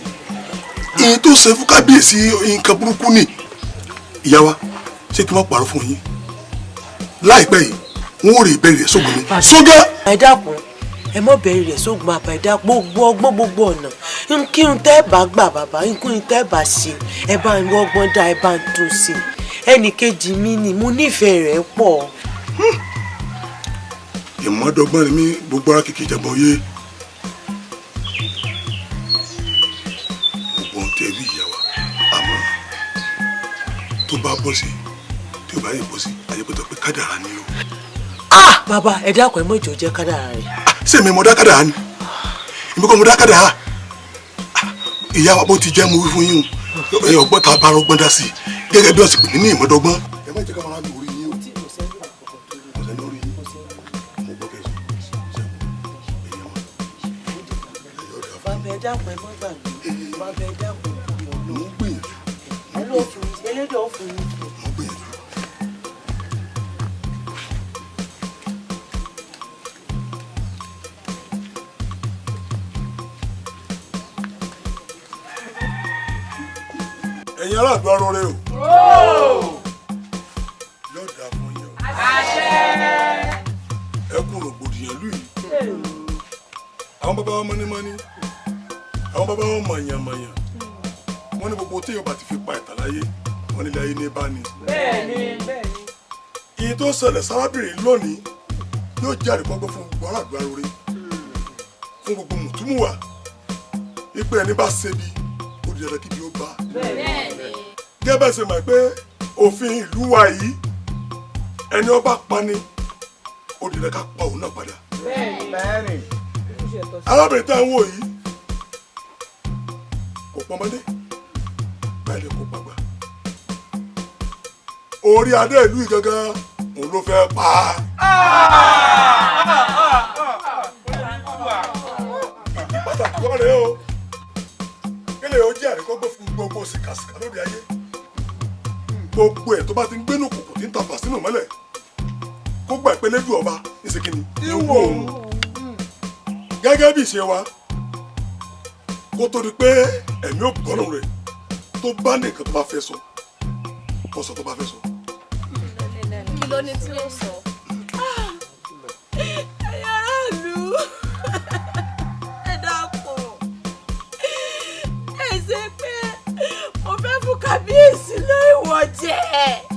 Ìyẹn tó ṣe fún kábíyèsí, nǹkan burúkú ni. Ìyá wa, ṣé kí n má parọ́ fún yín? Láìpẹ́ yìí, wọ́n ò rí ìbẹ̀rẹ̀ sógun ni sógá. Ẹ dákun, ẹ mọ bẹ̀rẹ̀ rẹ̀ sógun. Bàbá, ẹ dákun, gbogbo ọgbọ́n, gbogbo ọ̀nà kí n tẹ́ bá gbà, bàbá, kí n tẹ́ bá ṣe, ẹ bá ń wọ́gbọ́n dá, ẹ bá ń tún ṣe. Ẹnì kejì mi ni mo nífẹ̀ẹ́ rẹ̀ pọ̀. Ìmọ̀dọ́gbọ́n ni mí, gbogbo ara kìkì ìjàgbọ́n yé gbogbo ohun tẹ́ wí, ìyá wa. Àmọ́ tó bá bọ́ sí, tí ò bá yẹ bọ́ sí, àyẹ̀pẹ̀tọ̀ pé kádàrá ni o. Ah, bàbá, ẹ dákun, ẹ mọ̀ jọ jẹ́ kádàrá rẹ̀. Ṣé mi mo dá kádàrá ni? Èmi kọ́ mo dá kádàrá. Ìyá wa, bó ti jẹ́ mo wí fún yín o. Ẹ ọgbọ́n ta bá rọgbọ́n dá sí i gẹ́gẹ́ bí ọ̀sìn pè ní ìmọ̀dọ́gbọ́n. Ẹ má jẹ́ ká máa lo orí yín o. Kò sẹ́ni orí yín. Mo gbọ́ kẹ́sì. Bàbá, ẹ dákun, ẹ mọ̀ gbàgbé. Bàbá, ẹ dákun. Mo ń gbìyànjú. Elédè ó fún yín. Mo ń gbìyànjú. Ẹ̀yin aráàlú, arọrẹ o. Yóò dáa fún yín o. Ẹ kú rògbòdìyàn lù yìí. Àwọn bàbá wa mọ́nímọ́ní, àwọn bàbá wa mọ̀yànmọ̀yàn, wọ́n ní gbogbo téèyàn bá ti fi pa ìtàn láyé, wọ́n nílé ayé ní bá ní. Ìyẹn tó ṣẹlẹ̀ sárábìnrin lónìí yóò jẹ́ àríkọ́gbọ́n fún gbogbo aráàlú arọrẹ, fún gbogbo mùtúmùwà, ipe ẹni bá ṣebi, ó di dandan kíbi ó bá. Gẹ́gẹ́ bẹ́ẹ̀ ṣe mọ̀ pé òfin ìlú wa yìí, ẹni ó bá pani, ó di dandan ká pa òun náà padà. Arábìnrin tá à ń wò yìí kò pọnmọdé bẹ́ẹ̀ ni kò pàgbà. Orí adé ìlú yìí gangan òun ló fẹ́ pa á. Ìdí pàtàkì wọ́n rèé o, kílè ó jẹ́ àríkọ́gbọ́n fún gbogbo sìkàsìkà lórí ayé. Gbogbo ẹ̀ tó bá ti ń gbénú kòkò tí ń tafà sínú mọ́lẹ̀, kó gbà pé lẹ́dùn ọba ìsìnkìnnì ìwò òun. Gẹ́gẹ́ bí ìṣe wa, kó tó di pé ẹ̀mí ò gbọ́nù rẹ̀, tó bá nìkan tó bá fẹ́ sọ, kó sọ tó bá fẹ́ sọ. Kí ló ní tí ó sọ? Ẹ̀yin aráàlú, ẹ dákun, ẹ ṣe pé mo fẹ́ fún kábíyèsí léèwọ̀ jẹ́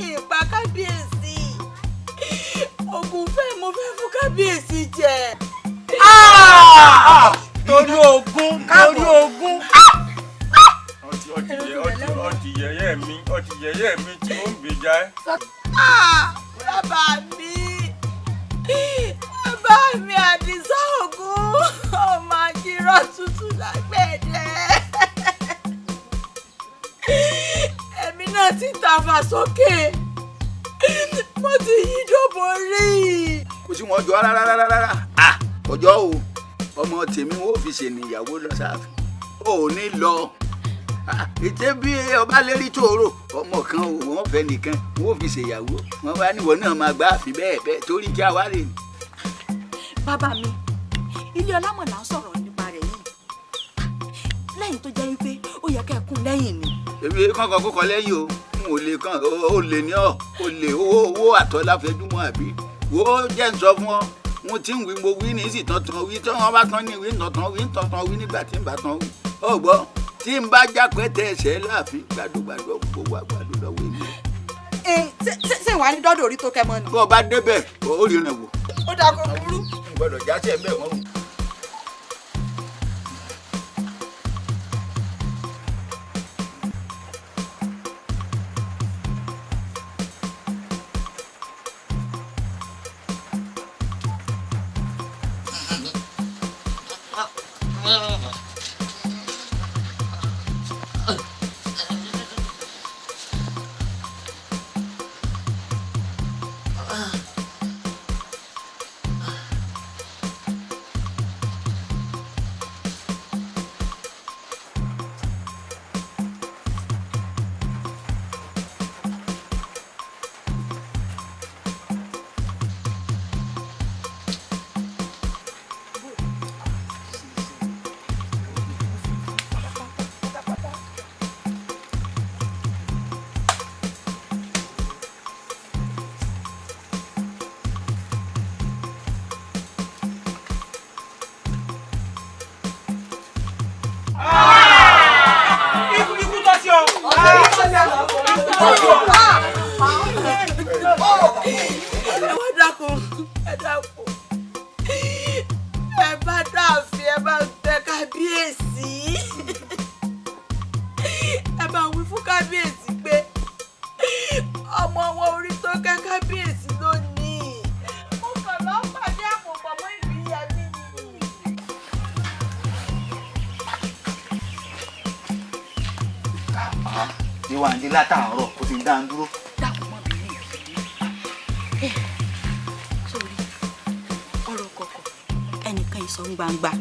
ìpa kábíyèsí ogun fẹ́ mo fẹ́ fún kábíyèsí jẹ. Torí ogun, torí ogun. Ọtí yẹyẹ mi, ọtí yẹyẹ mi tí ó ń gbèjà ẹ. Bàbá mi, bàbá mi Àdìsá Ògún, ọmọ àjírọ̀ tuntun lágbẹ̀dẹ. Èmi náà ti tàfà sókè, mo ti yí dòbò rí. Kò sí wọn jọ rárá rárá rárá ọjọ́ o. Ọmọ tèmi wọn ò fi ṣèníyàwó lọ sáàfin, ò ní lọ ètè bí ọba lérí tòrò ọmọ kan ò wọn fẹ́ nìkan wọn ò fi ṣèyàwó, wọn bá níwọ náà máa gbá àfi bẹ́ẹ̀ bẹ́ẹ̀ torí kí a wá lè ní. Bàbá mi, ilé ọlámọ̀ là ń sọ̀rọ̀ nípa rẹ̀ yìí, lẹ́yìn tó jẹ́ wípé ó yẹ kẹ́ ẹ kún lẹ́yìn mi. Èmi kankan kókọ lẹ́yìn o, n ò lè kàn ó lè ní ọ ó lè owó owó àtọ́láfẹ́dúmọ̀ àbí wo jẹ́ ń sọ fún ọ. Mo ti ń wí, mo wí ní sì tán wí tí wọ́n bá tán ní wí tán wí tán wí nígbà tí ń bá tán wí. Ó gbọ́ tí ń bá jápẹ́ tẹ ẹsẹ̀ láàfin gbàdúgbàdú gbogbo àgbàdo lọ́wọ́ èmi. Ṣé ìwà ní dọ́dọ̀ orí tó kẹ́ mọ́ ni. Bó o bá débẹ̀ ó rí rìn wò. Ó dà kó burú. N gbọ́dọ̀ jásẹ̀ ń bẹ̀ wọ́n. Ìwà ń dé látàárọ̀ kò sì ń dá ń dúró. Dákun mọ́ mi ní ìfẹ́. Sórí ọ̀rọ̀ kọ̀kọ̀ ẹnìkan ìsọ̀ ń gbangba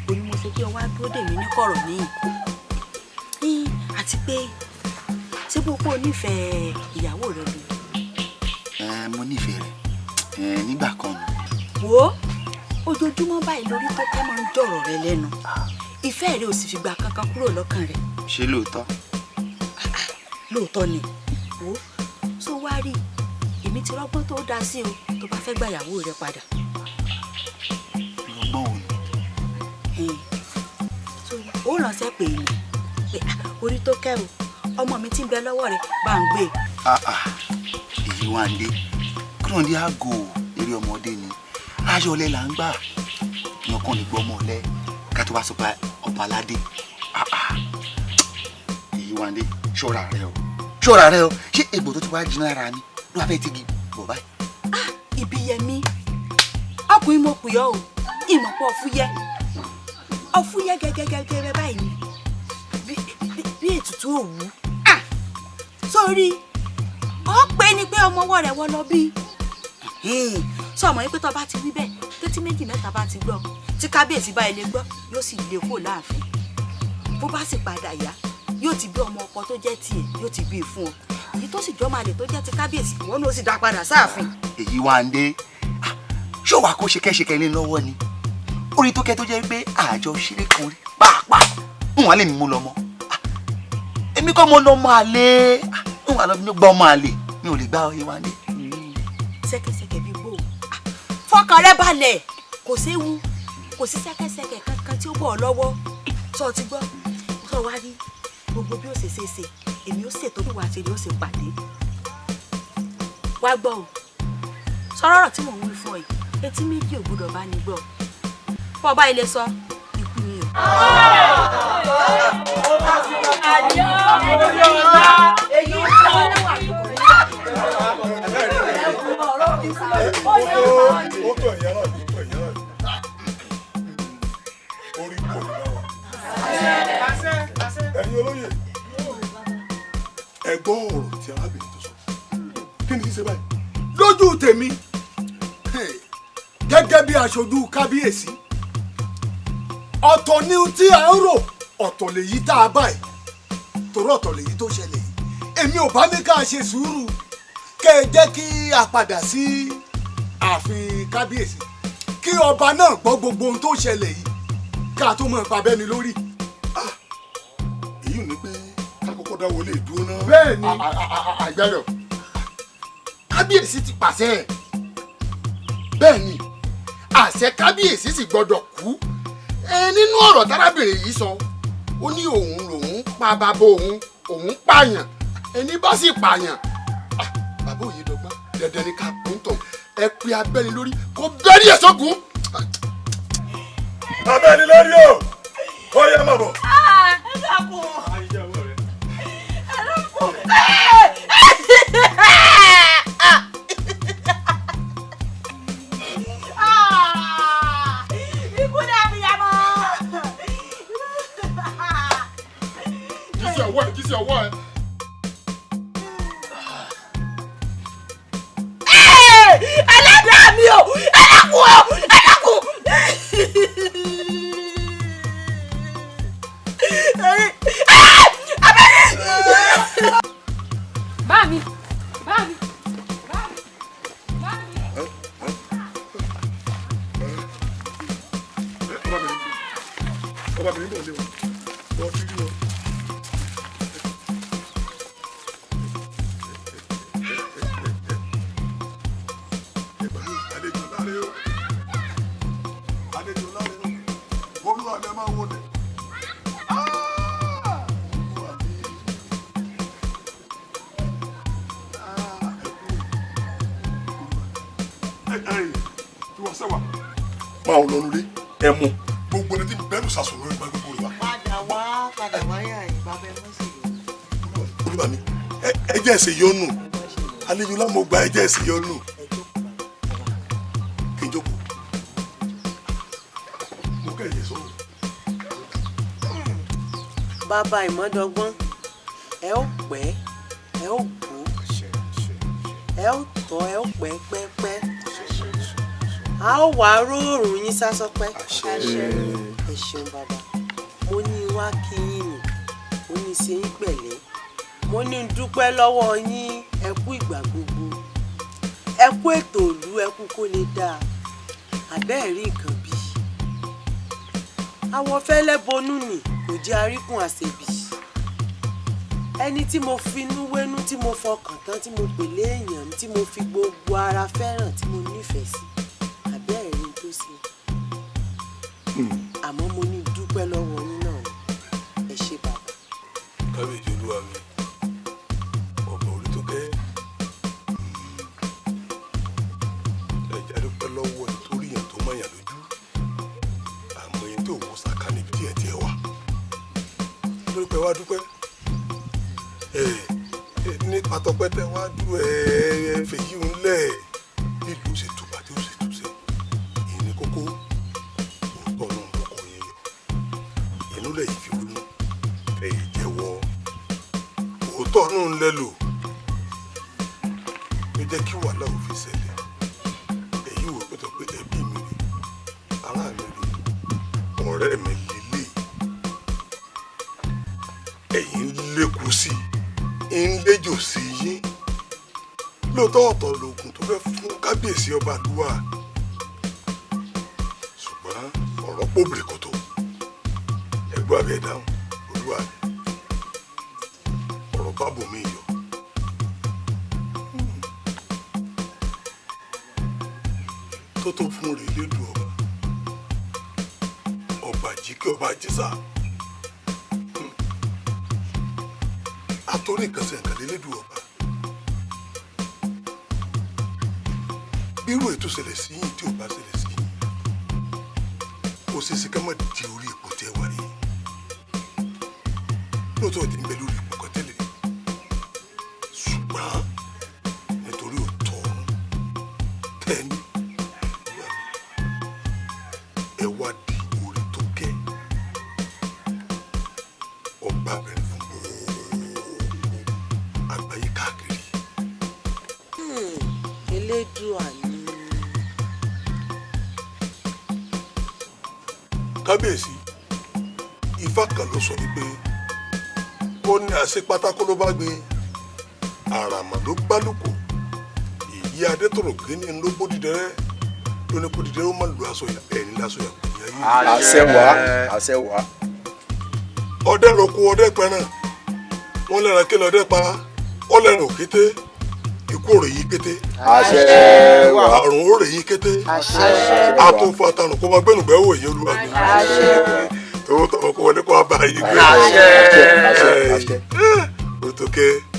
òní mo ṣe kí ọ wá dúró dè mí ní kọ̀rọ̀ níyì. Àti pé ṣé bó kó o nífẹ̀ẹ́ ìyàwó rẹ lò? Mo nífẹ̀ẹ́ rẹ̀ nígbà kan. Wo ojoojúmọ́ báyìí lórí tó kẹ́ máa ń jọ̀rọ̀ rẹ lẹ́nu. Ìfẹ́ rẹ ò sì fìgbà kankan kúrò lọ́kàn rẹ. Ṣé lóòótọ́? Lóòótọ́ ni. Wo tó wá rí èmi ti rọ́gbọ́n tó dáa sí o tó bá fẹ́ gbàyàwó rẹ padà. Rọ́gbọ́n o ni. Ó ránṣẹ́ pè mí pé orí tó kẹ́ o ọmọ mi ti ń bẹ lọ́wọ́ rẹ bá ń gbé. Èyí wá ń dé kúrò ní àgọ́ eré ọmọdé ni aṣọ ọlẹ́ là ń gbà yan kan lè gbọ́ ọmọ ọlẹ́ ká tó wá sọ pé ọba aládé. Èyí wá ń dé ṣọ́ra rẹ o ṣọ́ra rẹ o ṣé egbò tó ti wá jiná lára mi ló wá fẹ́ tigi bọ̀ báyìí. Ìbíyẹmí ọkùnrin mo pè ọ́ o ìmọ̀pọ̀ ọ̀fúyẹ́ ọ̀fúyẹ́ gẹ́gẹ́gẹ́gẹ́ báyìí ni bí ètùtù òwú. Sórí ọ pé ni pé ọmọ ọwọ́ rẹ̀ wọ́ lọ bí sọ ọmọ yìí pé tó bá ti wí bẹ́ẹ̀ tẹ́tí méjì mẹ́ta bá ti gbọ́ tí kábíyèsí bá ilé gbọ́ yóò sì lè kó láàfin bó bá sì padà yá yóò ti bí ọmọ ọkọ tó jẹ́ tiẹ̀ yóò ti bí i fún ọ èyí tó sì jọmọ àlè tó jẹ́ ti kábíyèsí ìwọ náà ó sì dá padà sáàfin. Èyí wá ń dé ṣó wàá kó ṣekẹ́ṣekẹ́ ní lọ́wọ́ ni orí tó kẹ́ tó jẹ́ pé àjọ ṣeré kan rí pàápàá ń wà lè mú lọ mọ́ èmi kọ́ mo lọ mọ́ àlè ń wà lọ gbọ́ ọmọ àlè mi ò lè gbá ọ ìwà ń dé. Ṣẹ̀kẹ̀ṣẹ̀kẹ̀ bíi bò fọkàn rẹ balẹ̀ kò séwu kò sí ṣẹ̀kẹ̀ṣẹ̀kẹ̀ kankan tí ó bọ̀ ọ́ lọ́wọ́ sọ ti gbọ́ sọ wá rí gbogbo bí ó ṣe ṣe ṣe èmi ó ṣètò bí wàá ṣe ni ó ṣe pàdé wá gbọ́ o sọ̀rọ̀ ọ̀rọ̀ tí mò ń wí fún ọ yìí etí méjì ò gbọ́dọ̀ bá ní gbọ́ fọ́ ọba ilé sọ ikú ni o. Ó tó ẹ̀yà náà ó tó ẹ̀yà náà orí kò ní bá wa. Ẹ̀yin olóyè ẹ gbọ́ ọ̀rọ̀ tí arábìnrin tó sọ kí ni ṣíṣe báyìí. Lójú tèmi gẹ́gẹ́ bí aṣojú kábíyèsí ọ̀tọ̀ ni tí a ń rò ọ̀tọ̀ lèyí tá a báyìí torí ọ̀tọ̀ lèyí tó ṣẹlẹ̀ yìí èmi ò bá ní ká ṣe sùúrù kẹ́ ẹ jẹ́ kí a padà sí ààfin kábíyèsí kí ọba náà gbọ́ gbogbo ohun tó ṣẹlẹ̀ yìí ká tó mọ̀ pa bẹ́ni lórí. Èyí ò ní pé ká kọ́kọ́ dá wọlé ìdúró náà. Bẹ́ẹ̀ ni àgbẹ̀rọ̀ kábíyèsí ti pàṣẹ bẹ́ẹ̀ ni àṣẹ kábíyèsí sì gbọ́dọ̀ kú nínú ọ̀rọ̀ tárábìnrin yìí sọ ó ní òun lòun pa bàbá òun òun pààyàn ẹni bá sì pààyàn bàbá òye dọ́gbọ́n dandan ni ká kún tọ̀ ẹ pé abẹ́ni lórí kó bẹ́rí ẹ̀ sọ́gun. Abẹ́ni lórí o ó yẹ mọ̀ bọ̀. Ẹ dákun ẹ dákun. Ikú dàbí yàmọ́. Jísẹ́ ọwọ́ ẹ, jísẹ́ ọwọ́ ẹ. Ẹlẹ́dàá mi o, ẹ dákun o, ẹ dákun. Bá mi, bá mi. Ọbabìnrin bọ̀ lé wọn, wọ́n ti rí wọn. Àlejò láre o, àlejò láre o, olúwa mi ẹ máa wọlé. Máa ń lọ nulẹ̀ ẹ mú gbogbo ẹni tí bẹ́ẹ̀ ló sàṣọ lórí gbogbo rẹ̀ wá. Padà wá yà yín bàbá ẹ mọ̀ sí i. Olúwa mi ẹ jẹ́ ẹ̀sẹ̀ yọnu àlejò lámò gba ẹ jẹ́ ẹ̀sẹ̀ yọnu kí n jókòó mo kẹ́ ẹ̀yẹ sọ́wọ́. Bàbá ìmọ̀dọ́gbọ́n ẹ ó pẹ́ ẹ ó gbó ẹ ó tọ́ ẹ ó pẹ́ pẹ́pẹ́ a ó wàá róòrùn yín sásọpẹ́. Ẹ ṣeun bàbá, mo ní wá kí yín nì, mo ní ṣe yín pẹ̀lẹ́, mo ní dúpẹ́ lọ́wọ́ yín, ẹ kú ìgbà gbogbo, ẹ kú ètò ìlú, ẹ kú kó lè dáa, àbẹ́ẹ̀ rí nǹkan bí. Àwọ̀ fẹ́lẹ́ bonú nì kò jẹ́ àríkùn àṣebì. Ẹni tí mo finú wénú, tí mo fọkàn tán, tí mo pè léèyàn, tí mo fi gbogbo ara fẹ́ràn, tí mo nífẹ̀ẹ́ sí, àbẹ́ẹ̀ rí tó ṣe. Àmọ́ mo ní dúpẹ́ lọ́wọ́ yín náà ni, ẹ ṣé bàbá. Kábíyèsí olúwa mi, ọba orí tó kẹ́, ẹ jẹ́ dúpẹ́ lọ́wọ́ nítorí yàn tó mọ̀yàn lójú, àmọ́ yẹn tó wọ sàkà níbi tí ẹ tiẹ̀ wà. Lórí pé wá dúpẹ́ nípa tọpẹ́ tẹ wá dúró ẹ fèyí ń lẹ̀ nílùú ṣe tùbà tí ó ṣe túnṣe ìyẹn ní kókó. Òótọ́ náà ń kọ́kọ́ yẹn yọ inú lẹ́yìn fi wọnú ẹ̀yìn jẹ́wọ́ òótọ́ náà ń lẹ́lò ló jẹ́ kí wàhálà ò fi ṣẹlẹ̀. Èyí wò pé pé ẹbí mi rè, ará mi rè, ọ̀rẹ́ mi lélẹ̀, ẹ̀yìn ń lékun sí i ń léjò sí yín. Lóòótọ́ ọ̀tọ̀ lóògùn tó fẹ́ fún kábíyèsí ọba àdúrà, ṣùgbọ́n ọ̀rọ̀ pòbìrì kòtò ẹgbẹ́ abẹ́ dáhùn olúwa ọ̀rọ̀ bábò mi yọ. Tó tó fún rẹ̀ lédùn ọba ọba jíkẹ́ ọba jísà àtòrí nǹkan sí nǹkan lédùn ọba. Bírú ètò ṣẹlẹ̀ sí yìí tí ò bá ṣẹlẹ̀ sí yìí, ó ṣeé ṣe ká má di orí ipò tí ẹ wà yìí. Lóòótọ́ ti ń bẹ lórí ipò kan tẹ́lẹ̀, ṣùgbọ́n nítorí òótọ́ ọ̀run tẹ́ni ẹ wá di orí tó kẹ́ ọba bẹ̀rẹ̀ fún gbogbo àgbáyé káàkiri. Elédùà ni. Kábíyèsí, ifá kan ló sọ wípé ó ní àṣepátákó ló bá gbé àràmà ló gbálùkù, èyí adétòrò kíní ló bódìdẹrẹ ló ní bódìdẹrẹ ó má lu aṣọ yà ẹni láṣọ yà kò ní ayé. Àṣẹ wá, àṣẹ wá. Ọdẹ roko ọdẹ pẹran, wọn lẹ́ran kí lọdẹ pa, ó lẹ́ran òkété, ikú òrè yìí kété, Àṣẹ wá. Àrùn òrè yìí kété, àtòfò àtàrùn kó máa gbẹnugbẹ wò yìí olúwa mi, tòun tọmọ kó wọlé kó wá bá yìí gbé. Àṣẹ. Àṣẹ. Ó tó kẹ́.